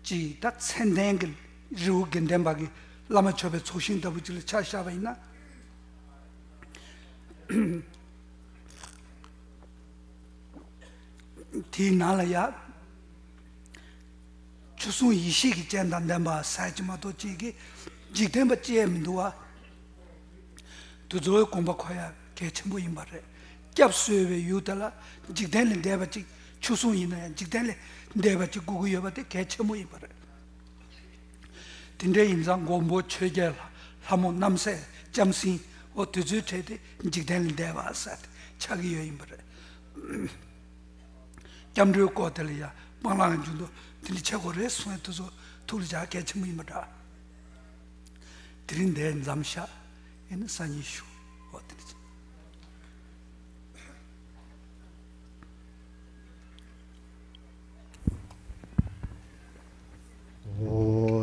ཅིག་ད་མཚན་ལྡན་གྱི་རི་བོ་དགེ་ལྡན་པ་གི་བླ་མ་མཆོད་པའི་ཚོགས་ཞིང་ལྟ་བུ་ཅིག་ལ་ཆ་བཞག་པ་ཡིན་ན། དེའི་ནང་ལ་ཡ། ཆོས་སྲུང་ཡེ་ཤེས་ཀྱི་སྤྱན་དང་ལྡན་པ་ཟེར་གྱི་མ་གཏོགས་ཅིག་གིས་འཇིག་རྟེན་པ་ཅི་ཡང་མི་འདུག་བ། དེ་ཚོའི་དགོངས་པ་འཁོར་ཡ་གལ་ཆེན་པོ་ཡིན་པ་རེད། སྐྱབས་བཅོལ་བའི་ཡུལ་དེ་ལ་འཇིག་རྟེན་ལས་འདས་པ་ཅིག་ཆོས་སྲུང་ཡིན་ན་ཡང་འཇིག་རྟེན་ལས་འདས་པ་ཅིག་དགོས་ཀྱི་ཡོད་པ་དེ་གལ་ཆེན་པོ་ཡིན་པ་རེད། དེ་འདྲ་ཡིན་ཙང་མགོན་པོ་ཆོས་རྒྱལ་ལྷ་མོ་རྣམ་སྲས་ལྕམ་སྲིང་འོ་དེ་ཚོའི་གྲས་དེ་འཇིག་རྟེན་ལས་འདས་པ་ཟེར་ཏེ་ཆགས་ཀྱི་ཡོད་ཡིན་པ་རེད། སྐྱབས་འགྲོའི་སྐོར་དེ་ལ་ཡང་སྤང་བླང་གི་འཇུག་ལྡོག་དེ་འདྲ་བྱེད་དགོས་རེད་གསུང་ཡ་དེ་ཚོ་ཐུགས་ལ་འཇགས་གལ་ཆེན་པོ་ཡིན་པ་འདྲ། དེ་རིང་འདིར་མཚམས་བཞག་ཡིན་ན་སང་ཉིན་ཞུ། འོ་དེ་འདྲ་བྱེད།